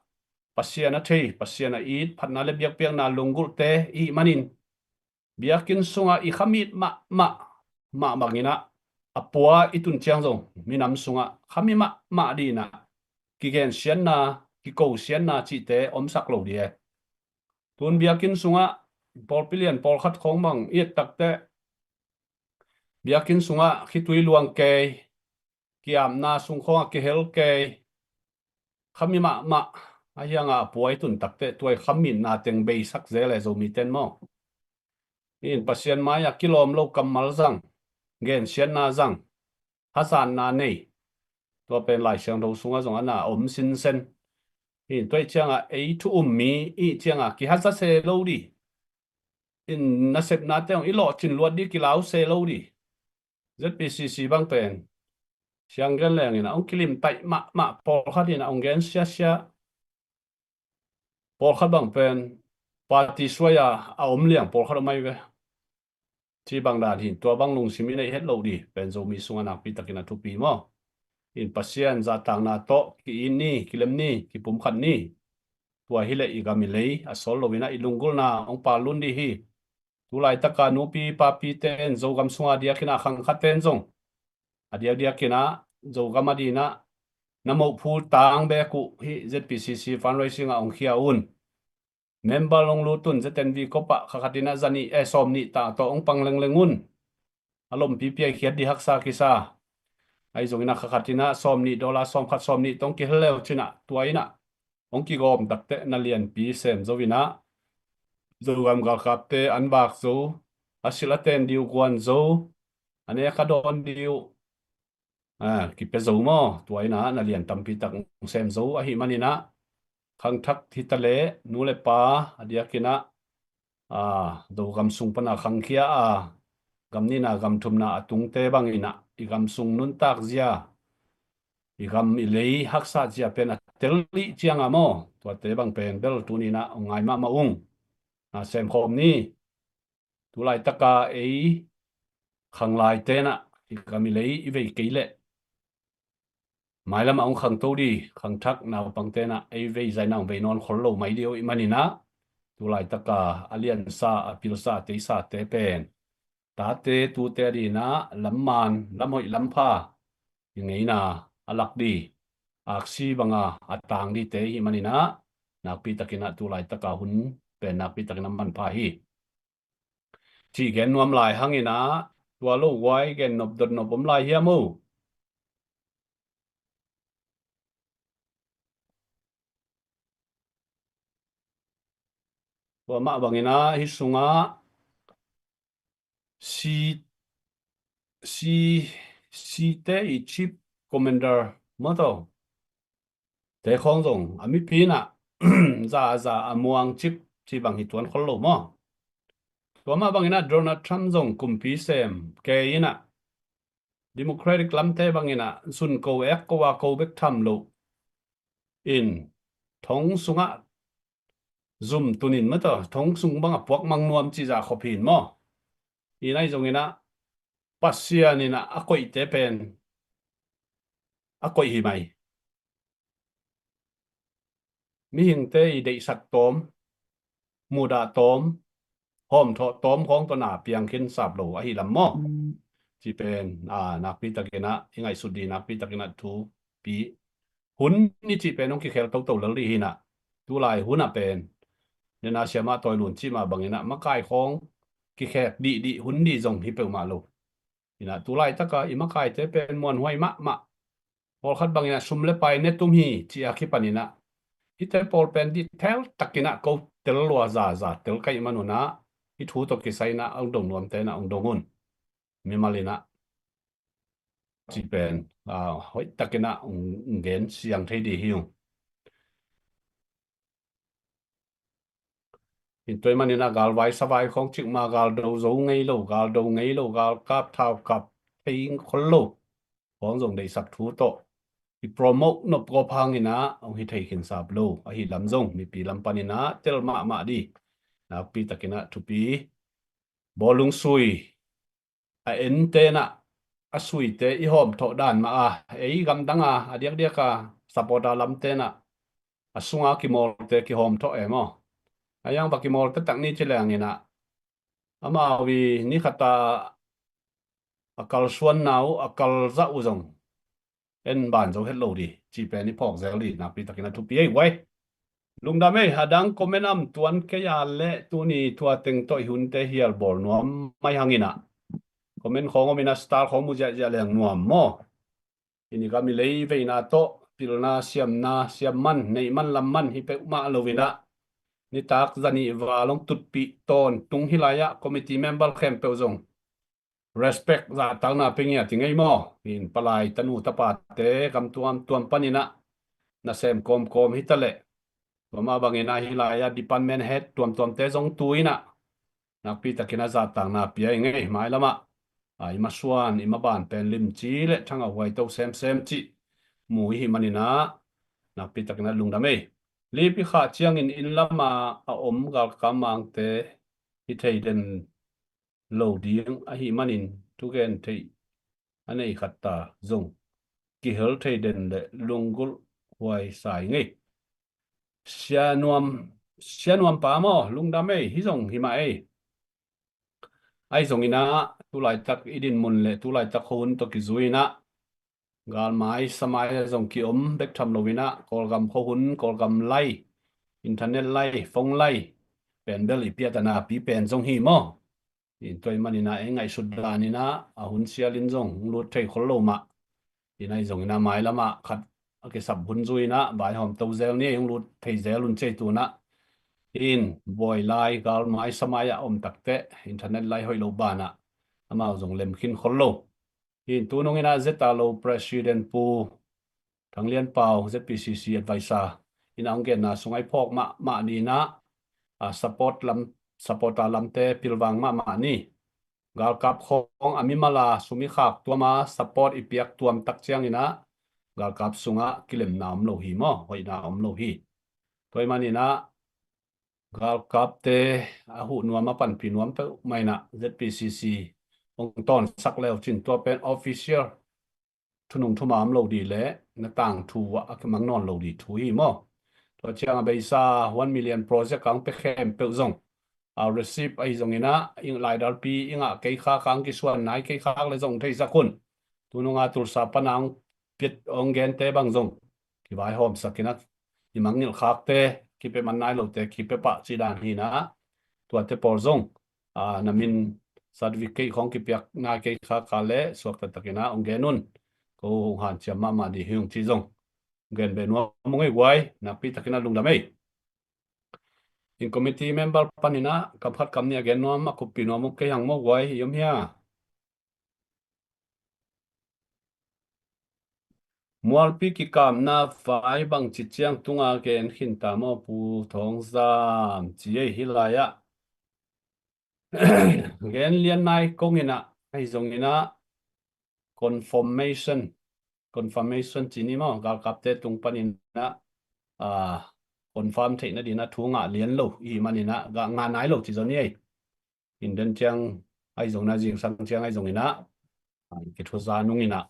Pasian a thei, Pasian a it, phatna le biakpiakna lunggulhte i hih manin biakinn sungah i khamit mahmah, mah banginah a pua i tun ciang zong minam sungah khami mahmah dinah kigensiatna, kikosiatna cihte omsak lo dih e. Tun biakinn sungah pawlpi lian pawlkhat khawng bang i et takteh biakinn sungah khitui luang kei, kiamna sung khawngah kihel kei, khami mahmah a hiangah a pua i tun takteh tua i khamitna teng beisak zel e Zomite in maw? In Pasian mai-ah kilawm lo kammal zang, gensiatna zang, hazatna nei. Tua pen Lai Siangtho sungah zong a na om sinsen. In tua i ciangah ei thu um mi i ciangah kihaza se lo dih. In nasepnate hong i lawhcin luat dih, kilau se lo dih. Z P C C bang pen siang gen lenginah hong kilimtaih mahmah, pawlkhat inah hong gen siasia. Pawlkhat bang pen party suai-a a om liang pawlkhat om ahi ve. Ci bang dan hi, tua bang lungsim i neih het lo dih pen Zomi sungah nakpi takin a thupi maw? In Pasian zahtakna tawh ki-it ni, kilem ni, kipumkhat ni. Tua hileh i gam i lei a sawl loinah i lunggulhna hong pal lun dih hi. Tulaitaka nupi papite in Zogam sunga diakinah khangkhatte in zong a diakdiakinah Zogam a dinah na mohphul tang bek uh hih Z P C C fundraising ah hong khia un. Member hong lut un, Z N V kop ah khakhatinah zanih e sawmnih ta tawh hong pang lengleng un. A lompi piaikhiat dih haksa kisa. Ahi zonginah khakhatinah sawmnih dollar sawmkhat sawmnih tawh hong kihel leu cinah tua inah hong kigawm takteh na lianpi sem zo inah Zogam galkapte an vak zo, a silh a ten dih uh guan zo, a nek a dawn dih uh a kipia zo maw? Tua inah na lian tampi tak hong sem zo ahih maninah khangthak hitaleh nu le pa a diakinah a Zogam sung pana khangkhia a gam nihna gam thumna a tungte banginah i gam sung nuntak zia, i gam i lei haksat zia pen a tel dih cianga maw? Tuate bang pen bel tuninah hong ngai mahmah ung. Na semkhawm ni. Tulaitaka ei khanglaite inah i gam i lei i vei kei leh mailam a hong khangto dih khangthak naupangte inah ei vei zainah hong vei nawn khol lo mai dih uh ih maninah tulaitaka a liansa a pilsa a teisate pen tate tute a dinah lamman lamhoih lampha i ngeina a lak dih aksi banga a tang dihte ihih maninah nakpi takinah tulaitaka hun pen nakpi takinah manpha hi. Cih gen nuam lai hanginah tua lo guai gen nop dot nop om lai hiam uh? Tua mah banginah hih sungah si si site i chief commander maw taw te khawng zong a mipi inah za a za a muang cip ci bang hi tuan khol lo maw? Tua mah banginah Donald Trump zong kumpi sem kei inah Democratic lamte banginah zun ko ek ko a ko bek tham lo in thong sungah zum tunin maw taw thong sung bangah puak mang nuam cih zah khop hin maw? Inah ahi zonginah Pasian inah a koihte pen a koih hi mai. Mihingte i deihsak tawm, mudah tawm, hawmthawh tawm khawng tawh na piang khin sap lo ahi lam maw? Ci pen a nakpi takinah i ngaihsut dih nakpi takinah thupi. Hun i cih pen hong kikhel toto lel dih hinah tulai hunah pen nena siamah tawi lun cih mah banginah makai khawng kikhek dihdih hun dih zong hi peuhmah lo. Inah tulaitaka i makaite pen muanhuai mahmah. Pawlkhat banginah sum le pai ne tum hi ci a kipaninah hihte pawl pen detail takinah ko tel lua zaza tel kaih manunah hih thu tawh kisai inah a ung dong nuamte inah ung dong un. Mimal inah ci pen a hoih takinah ung gen siang thei dih hi ung. Hintoi maninah galvai savai khawng cikmah galdo zo ngei lo, galdo ngei lo, galkap thaukap thei khol lo khawng zong deihsak thu tawh i promote nop gawp hanginah hong hi thei khin sap lo ahi lam zong mipi lam paninah tel mahmah dih nakpi takinah thupi. Bawlung sui a ente inah a suite i hawmthawh dan mah a ei gamdanga a diakdiaka supporter lamte inah a sunga kimawlte kihawmthawh e maw? A yang va kimawlte tak ni ci lenginah amau i nikhata a kalsuanna uh a kalzah uh zong en ban zo het lo dih ci pen i phawk zel dih nakpi takin a thupi ei guai. Lungdam ei, a dang comment am tuan kei a leh tuni tua teng tawh i hunte hial bawl nuam mai hanginah comment khawng om inah star khawng mu ziahziah leng nuam maw? I ni gam i lei veina tawh pilna siamna siam man neih man lam man hi peuhmah lo inah nitak zanih val hong tutpih tawntung hi lai-ah committee member khempeuh zong respect zahtakna pe ngiat i ngei maw? In palai tanu tapate gam tuamtuam paninah nasem kawmkawm hitaleh tua mah banginah hih lai-ah department head tuamtuamte zong tu inah nakpi takin a zahtakna pia i ngei. Mailamah a i masuan i maban pen limci le thang a huaito semsem cih mu i hih maninah nakpi takin a lungdam ei. Lip i khah ciangin inn lama a om galkam mangte hi thei den lo ding ahih manin thugen theih a nei khat ta zong kihel thei den le lunggulh huai sa ing ei. Sia Nuam, Sia Nuam pa maw, lungdam ei, hi zong hi mah ei. Ahi zongin ah tulaitak i dinmun le tulaitak khuahun tawh kizui-in ah galmai samai a zong kiom bek tham loin ah Kawlgam khuahun, Kawlgam lai, internet lai, phone lai pen bel i piat a napi pen zong hi maw? In tua ahih manin ah ei ngaihsut danin ah a hun sialin zong hong lut thei khol lo mah. In ahi zongin ah mailam ah khat a kisap hun zui-in ah vaihawm to zel ni, hong lut thei zel un ci ei. Tu-in ah in buai lai galmai samai ah om takteh internet lai hoih lo banah amau zong lem khin khol lo. In tu nungin ah Z R lo President Pu Thang Lian Pau, Z P C C advisor in a hong genna sungah i phawk mahmah ni-in ah, a, support lam, supporter lamte pilvang mahmah ni. Galkap khawng a mimal a sum i khak tuam a support i piak tuam tak ciangin ah galkap sungah kilemna om lo hi maw, hoihna om lo hi. Tua ahih manin ah galkapte a huh nuam a panpih nuam peuhmah in ah Z P C C hong tawnsak le uh cin, tua pen official thunung thumam lo dih le na tangthu ah a kimang nawn lo dih thu hi maw? Tua ciang a beisa one million project a hong pia khempeuh zong a receipt ahi zongin ah, ing laidalpi i ngah kei khak a hong kisuan nai kei khak le zong theisak un. Tu nung a Tulsa pan a hong piat hong gente bang zong kivaihawmsak in ah i mangngilh khakte kipia man nai lote kipia pah cih dan hi-in ah, tuate pawl zong, a, na min certificate khawng kipiak nai kei khak a le suakta takin ah hong gen un. Ko hong hanciam mahmah dih hi ung cih zong hong gen beh nuam ung ei guai, nakpi takin ah lungdam ei. In committee member panin ah kam khat kam nih a gen nuam a kuppih nuam ung kei hang maw guai, i om hia? Mualpi kikapna vai bangci ciang tunga gen khin ta maw Pu Thawng Zam, ci ei. Hi lai-ah gen lian nai kong in ah, ahi zongin ah confirmation, confirmation ci ni maw, galkapte tung panin ah, a, confirm theihna dingin ah thu ngah lian lo i hih manin ah ngah nai lo ci zaw ni ei. In den ciang ahi zongin ah, zingsang ciang ahi zongin ah, a, kithuza nungin ah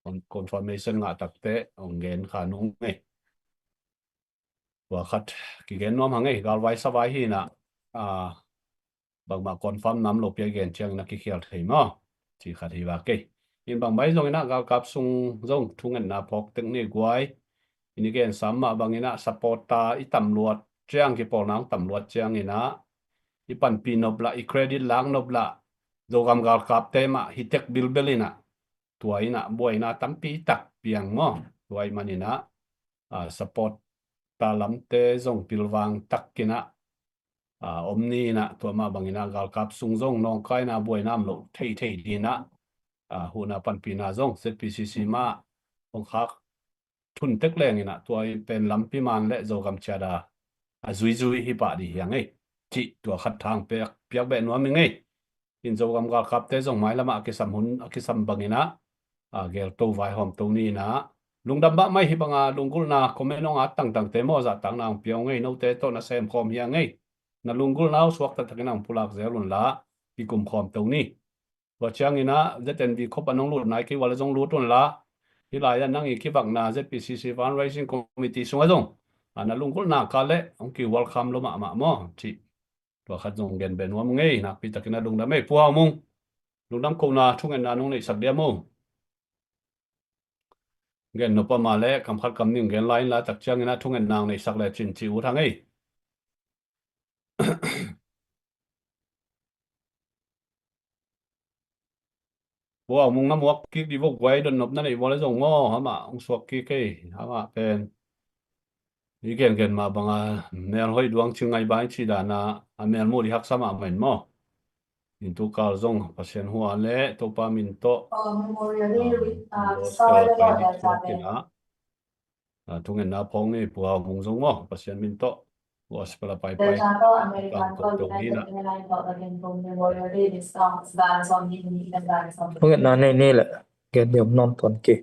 con-, confirmation ngah takteh hong gen kha nung ei. Tua khat kigen nuam hang ei, galvai savai hi-in ah, a, bangmah confirm nam lopi a gen ciangin ah kikhial thei maw, cih khat hi vak ei. In bang mai zongin ah galkap sung zong thungetna phawk tek ni guai. In i gen sam mah bangin ah supporter i tam luat ciang, kipawlna hong tam luat ciangin ah i panpih nop lah, i credit lak nop lah Zogam galkapte mah hi tek bilbel in ah, tua in ah buaina tampi tak piang maw. Tua ahih manin ah, a, supporter lamte zong pilvang takin ah, a, om ni in ah, tua mah bangin ah galkap sung zong nawngkaina buaina om loh theithei dingin ah, a, huhna panpihna zong Z P C C mah hong khak thun tek leng in ah, tua pen lampi man le Zogam ciat a, a zuizui hi pah dih hi hang ei. Cih tua khat thang piak, piak beh nuam ing ei. In Zogam galkapte zong mailam ah a kisam hun, a kisam bangin ah, a, gelto vaihawmto ni in ah, lungdam mahmah ei. Hih bang a lunggulhna comment hong at tangtangte maw, zahtakna hong pia ung ei. Note tawh na sem khawm hi hang ei. Na lunggulhna uh suakta takin ah hong pulak zel un la, kikum khawmto ni. Tua ciangin ah Z N V khop a nong lut nai kei uh a le zong lut un la, hi lai-ah nang i kivakna Z P C C Fundraising Committee sungah zong, a, na lunggulhna ka le hong ki welcome lo mahmah maw, cih tua khat zong gen beh nuam ung ei. Nakpi takin ah lungdam ei. Pu Hau Mung, lungdam kohna thungetna nong neihsak diam uh? Gen nop a mah le kam khat kam nih gen lai in la, tak ciangin ah thungetna hong neihsak le cin ci ut hang ei. Pu Hau Mung, na muak kik dih vo guai, dot nop na neih vo le zong maw, amah hong suak kik ei, amah pen i gengen mah bang a mel hoih duang cing ngai bai ci dan a, a mel muh dih haksa mahmah in maw. In tu kal zong Pasian hua le Topa min tawh, a, gospel pai dih thu kin ah, a, thungetna phawk ni, Pu Hau Mung zong maw, Pasian min tawh gospel a paipai tangko to ni na. Thungetna nei ni le, gen diam nawn tuan kei.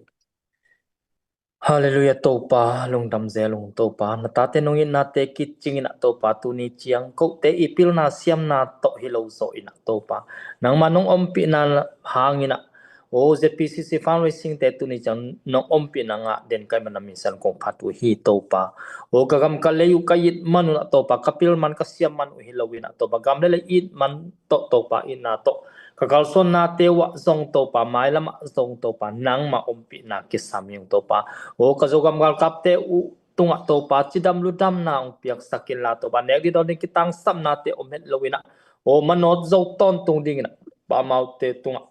Halleluiah Topa, lungdam zel ung Topa, na tate nong itnate kicing in ah Topa, tuni ciang kote i pilna siamna tawh hi lo zawh in ah Topa, nangmah nong ompihna hangin ah, o Z P C C fundraising te tuni ciang nong ompihna ngah den ka hih manin na min sang kong phat uh hi Topa. O ka gam ka lei uh ka it man un ah Topa, ka pil man ka siam man uh hi lo in ah Topa, gam le lei it man tawh Topa, itna tawh ka kalsuannate uh ah zong Topa, mailam ah zong Topa, nangmah ompihna kisam hi ung Topa. O ka Zogam galkapte uh tungah Topa, cidam ludamna hong piaksak inla Topa, nek ding dawn ding kitangsapnate om het lo in ah, o manawt zo tawntung dingin ah Topa, amaute tungah,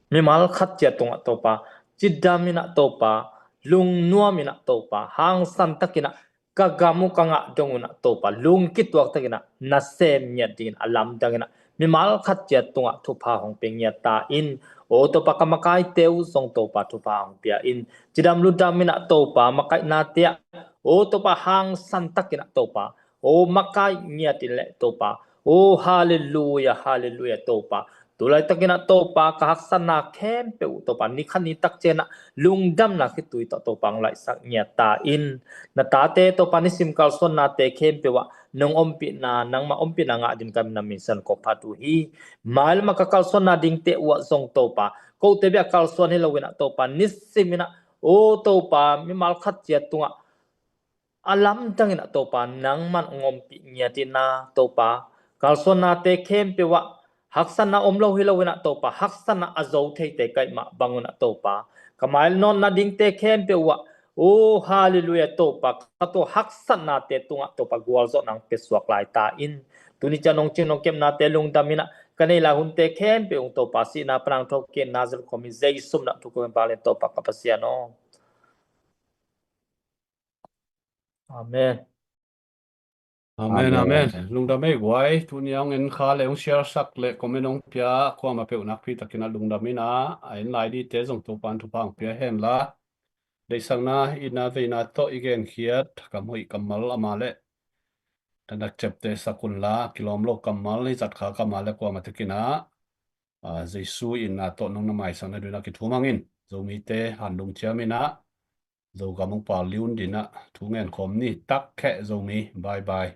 mimal khat ciat tungah Topa, cidam in ah Topa, lungnuam in ah Topa, hangsan takin ah ka gam uh ka ngah dong un ah Topa, lungkituak takin ah nasem ngiat dingin a lamdang in ah mimal khat ciat tungah thupha hong pia ngiat ta in. O Topa, ka makaite uh zong Topa, thupha hong pia in, cidam ludam in ah Topa, makaihnate ah, o Topa, hangsan takin ah Topa, o makai ngiat in leh Topa, o halleluiah, halleluiah Topa, tu laitakin ah Topa, ka haksatna khempeuh uh Topa, ni khat ni tak ciangin ah lungdamna khitui tawh Topa, hong laihsak ngiat ta in. Na tate Topa, nisim kalsuannate khempeuh ah nong ompihna, nangmah ompihna ngah dingin ka hih manin na min sang kong phat uh hi. Mailam ah ka kalsuanna dingte uh ah zong Topa, kote bek kalsuan hi lo in ah Topa, nisim in ah, o Topa, mimal khat ciat tungah a lamdang in ah Topa, nangman hong ompih ngiat in ah Topa, kalsuannate khempeuh ah haksatna om lo hi lo in ah Topa, haksatna a zo theite ka hih mah bang un ah Topa, ka mainawtna dingte khempeuh uh ah, o halleluiah Topa, ka tua haksatnate tungah Topa, gualzawhna hong pia suak lai ta in. Tuni ciang nong cing nong kepnate lungdam in ah, ka nei lai hunte khempeuh uh Topa, sihna pan hong thokik in, Nazareth khuami Jesu min ah thu kong ngen vang leng Topa ka Pasian aw. Amen. Amen, amen. Lungdam ei guai, tuni a hong en kha le hong share sak le comment hong pia kuamah peuh nakpi takin a lungdam in ah, a en lai dingte zong Topa'n thupha hong pia hen la. Deihsakna, itna, veina tawh i genkhiat, kam hoih kammal ama le thanak ciapteh sak un la, kilawm lo kammal hi zat kha ka ama le kuamah takin ah, a, Jesu itna tawh nong na maisak nadingin ah kithum hang in. Zomite han lungciam in ah, Zogam hong pal liun dingin ah thu ngen khawm ni. Tak kheh Zomi, bye bye.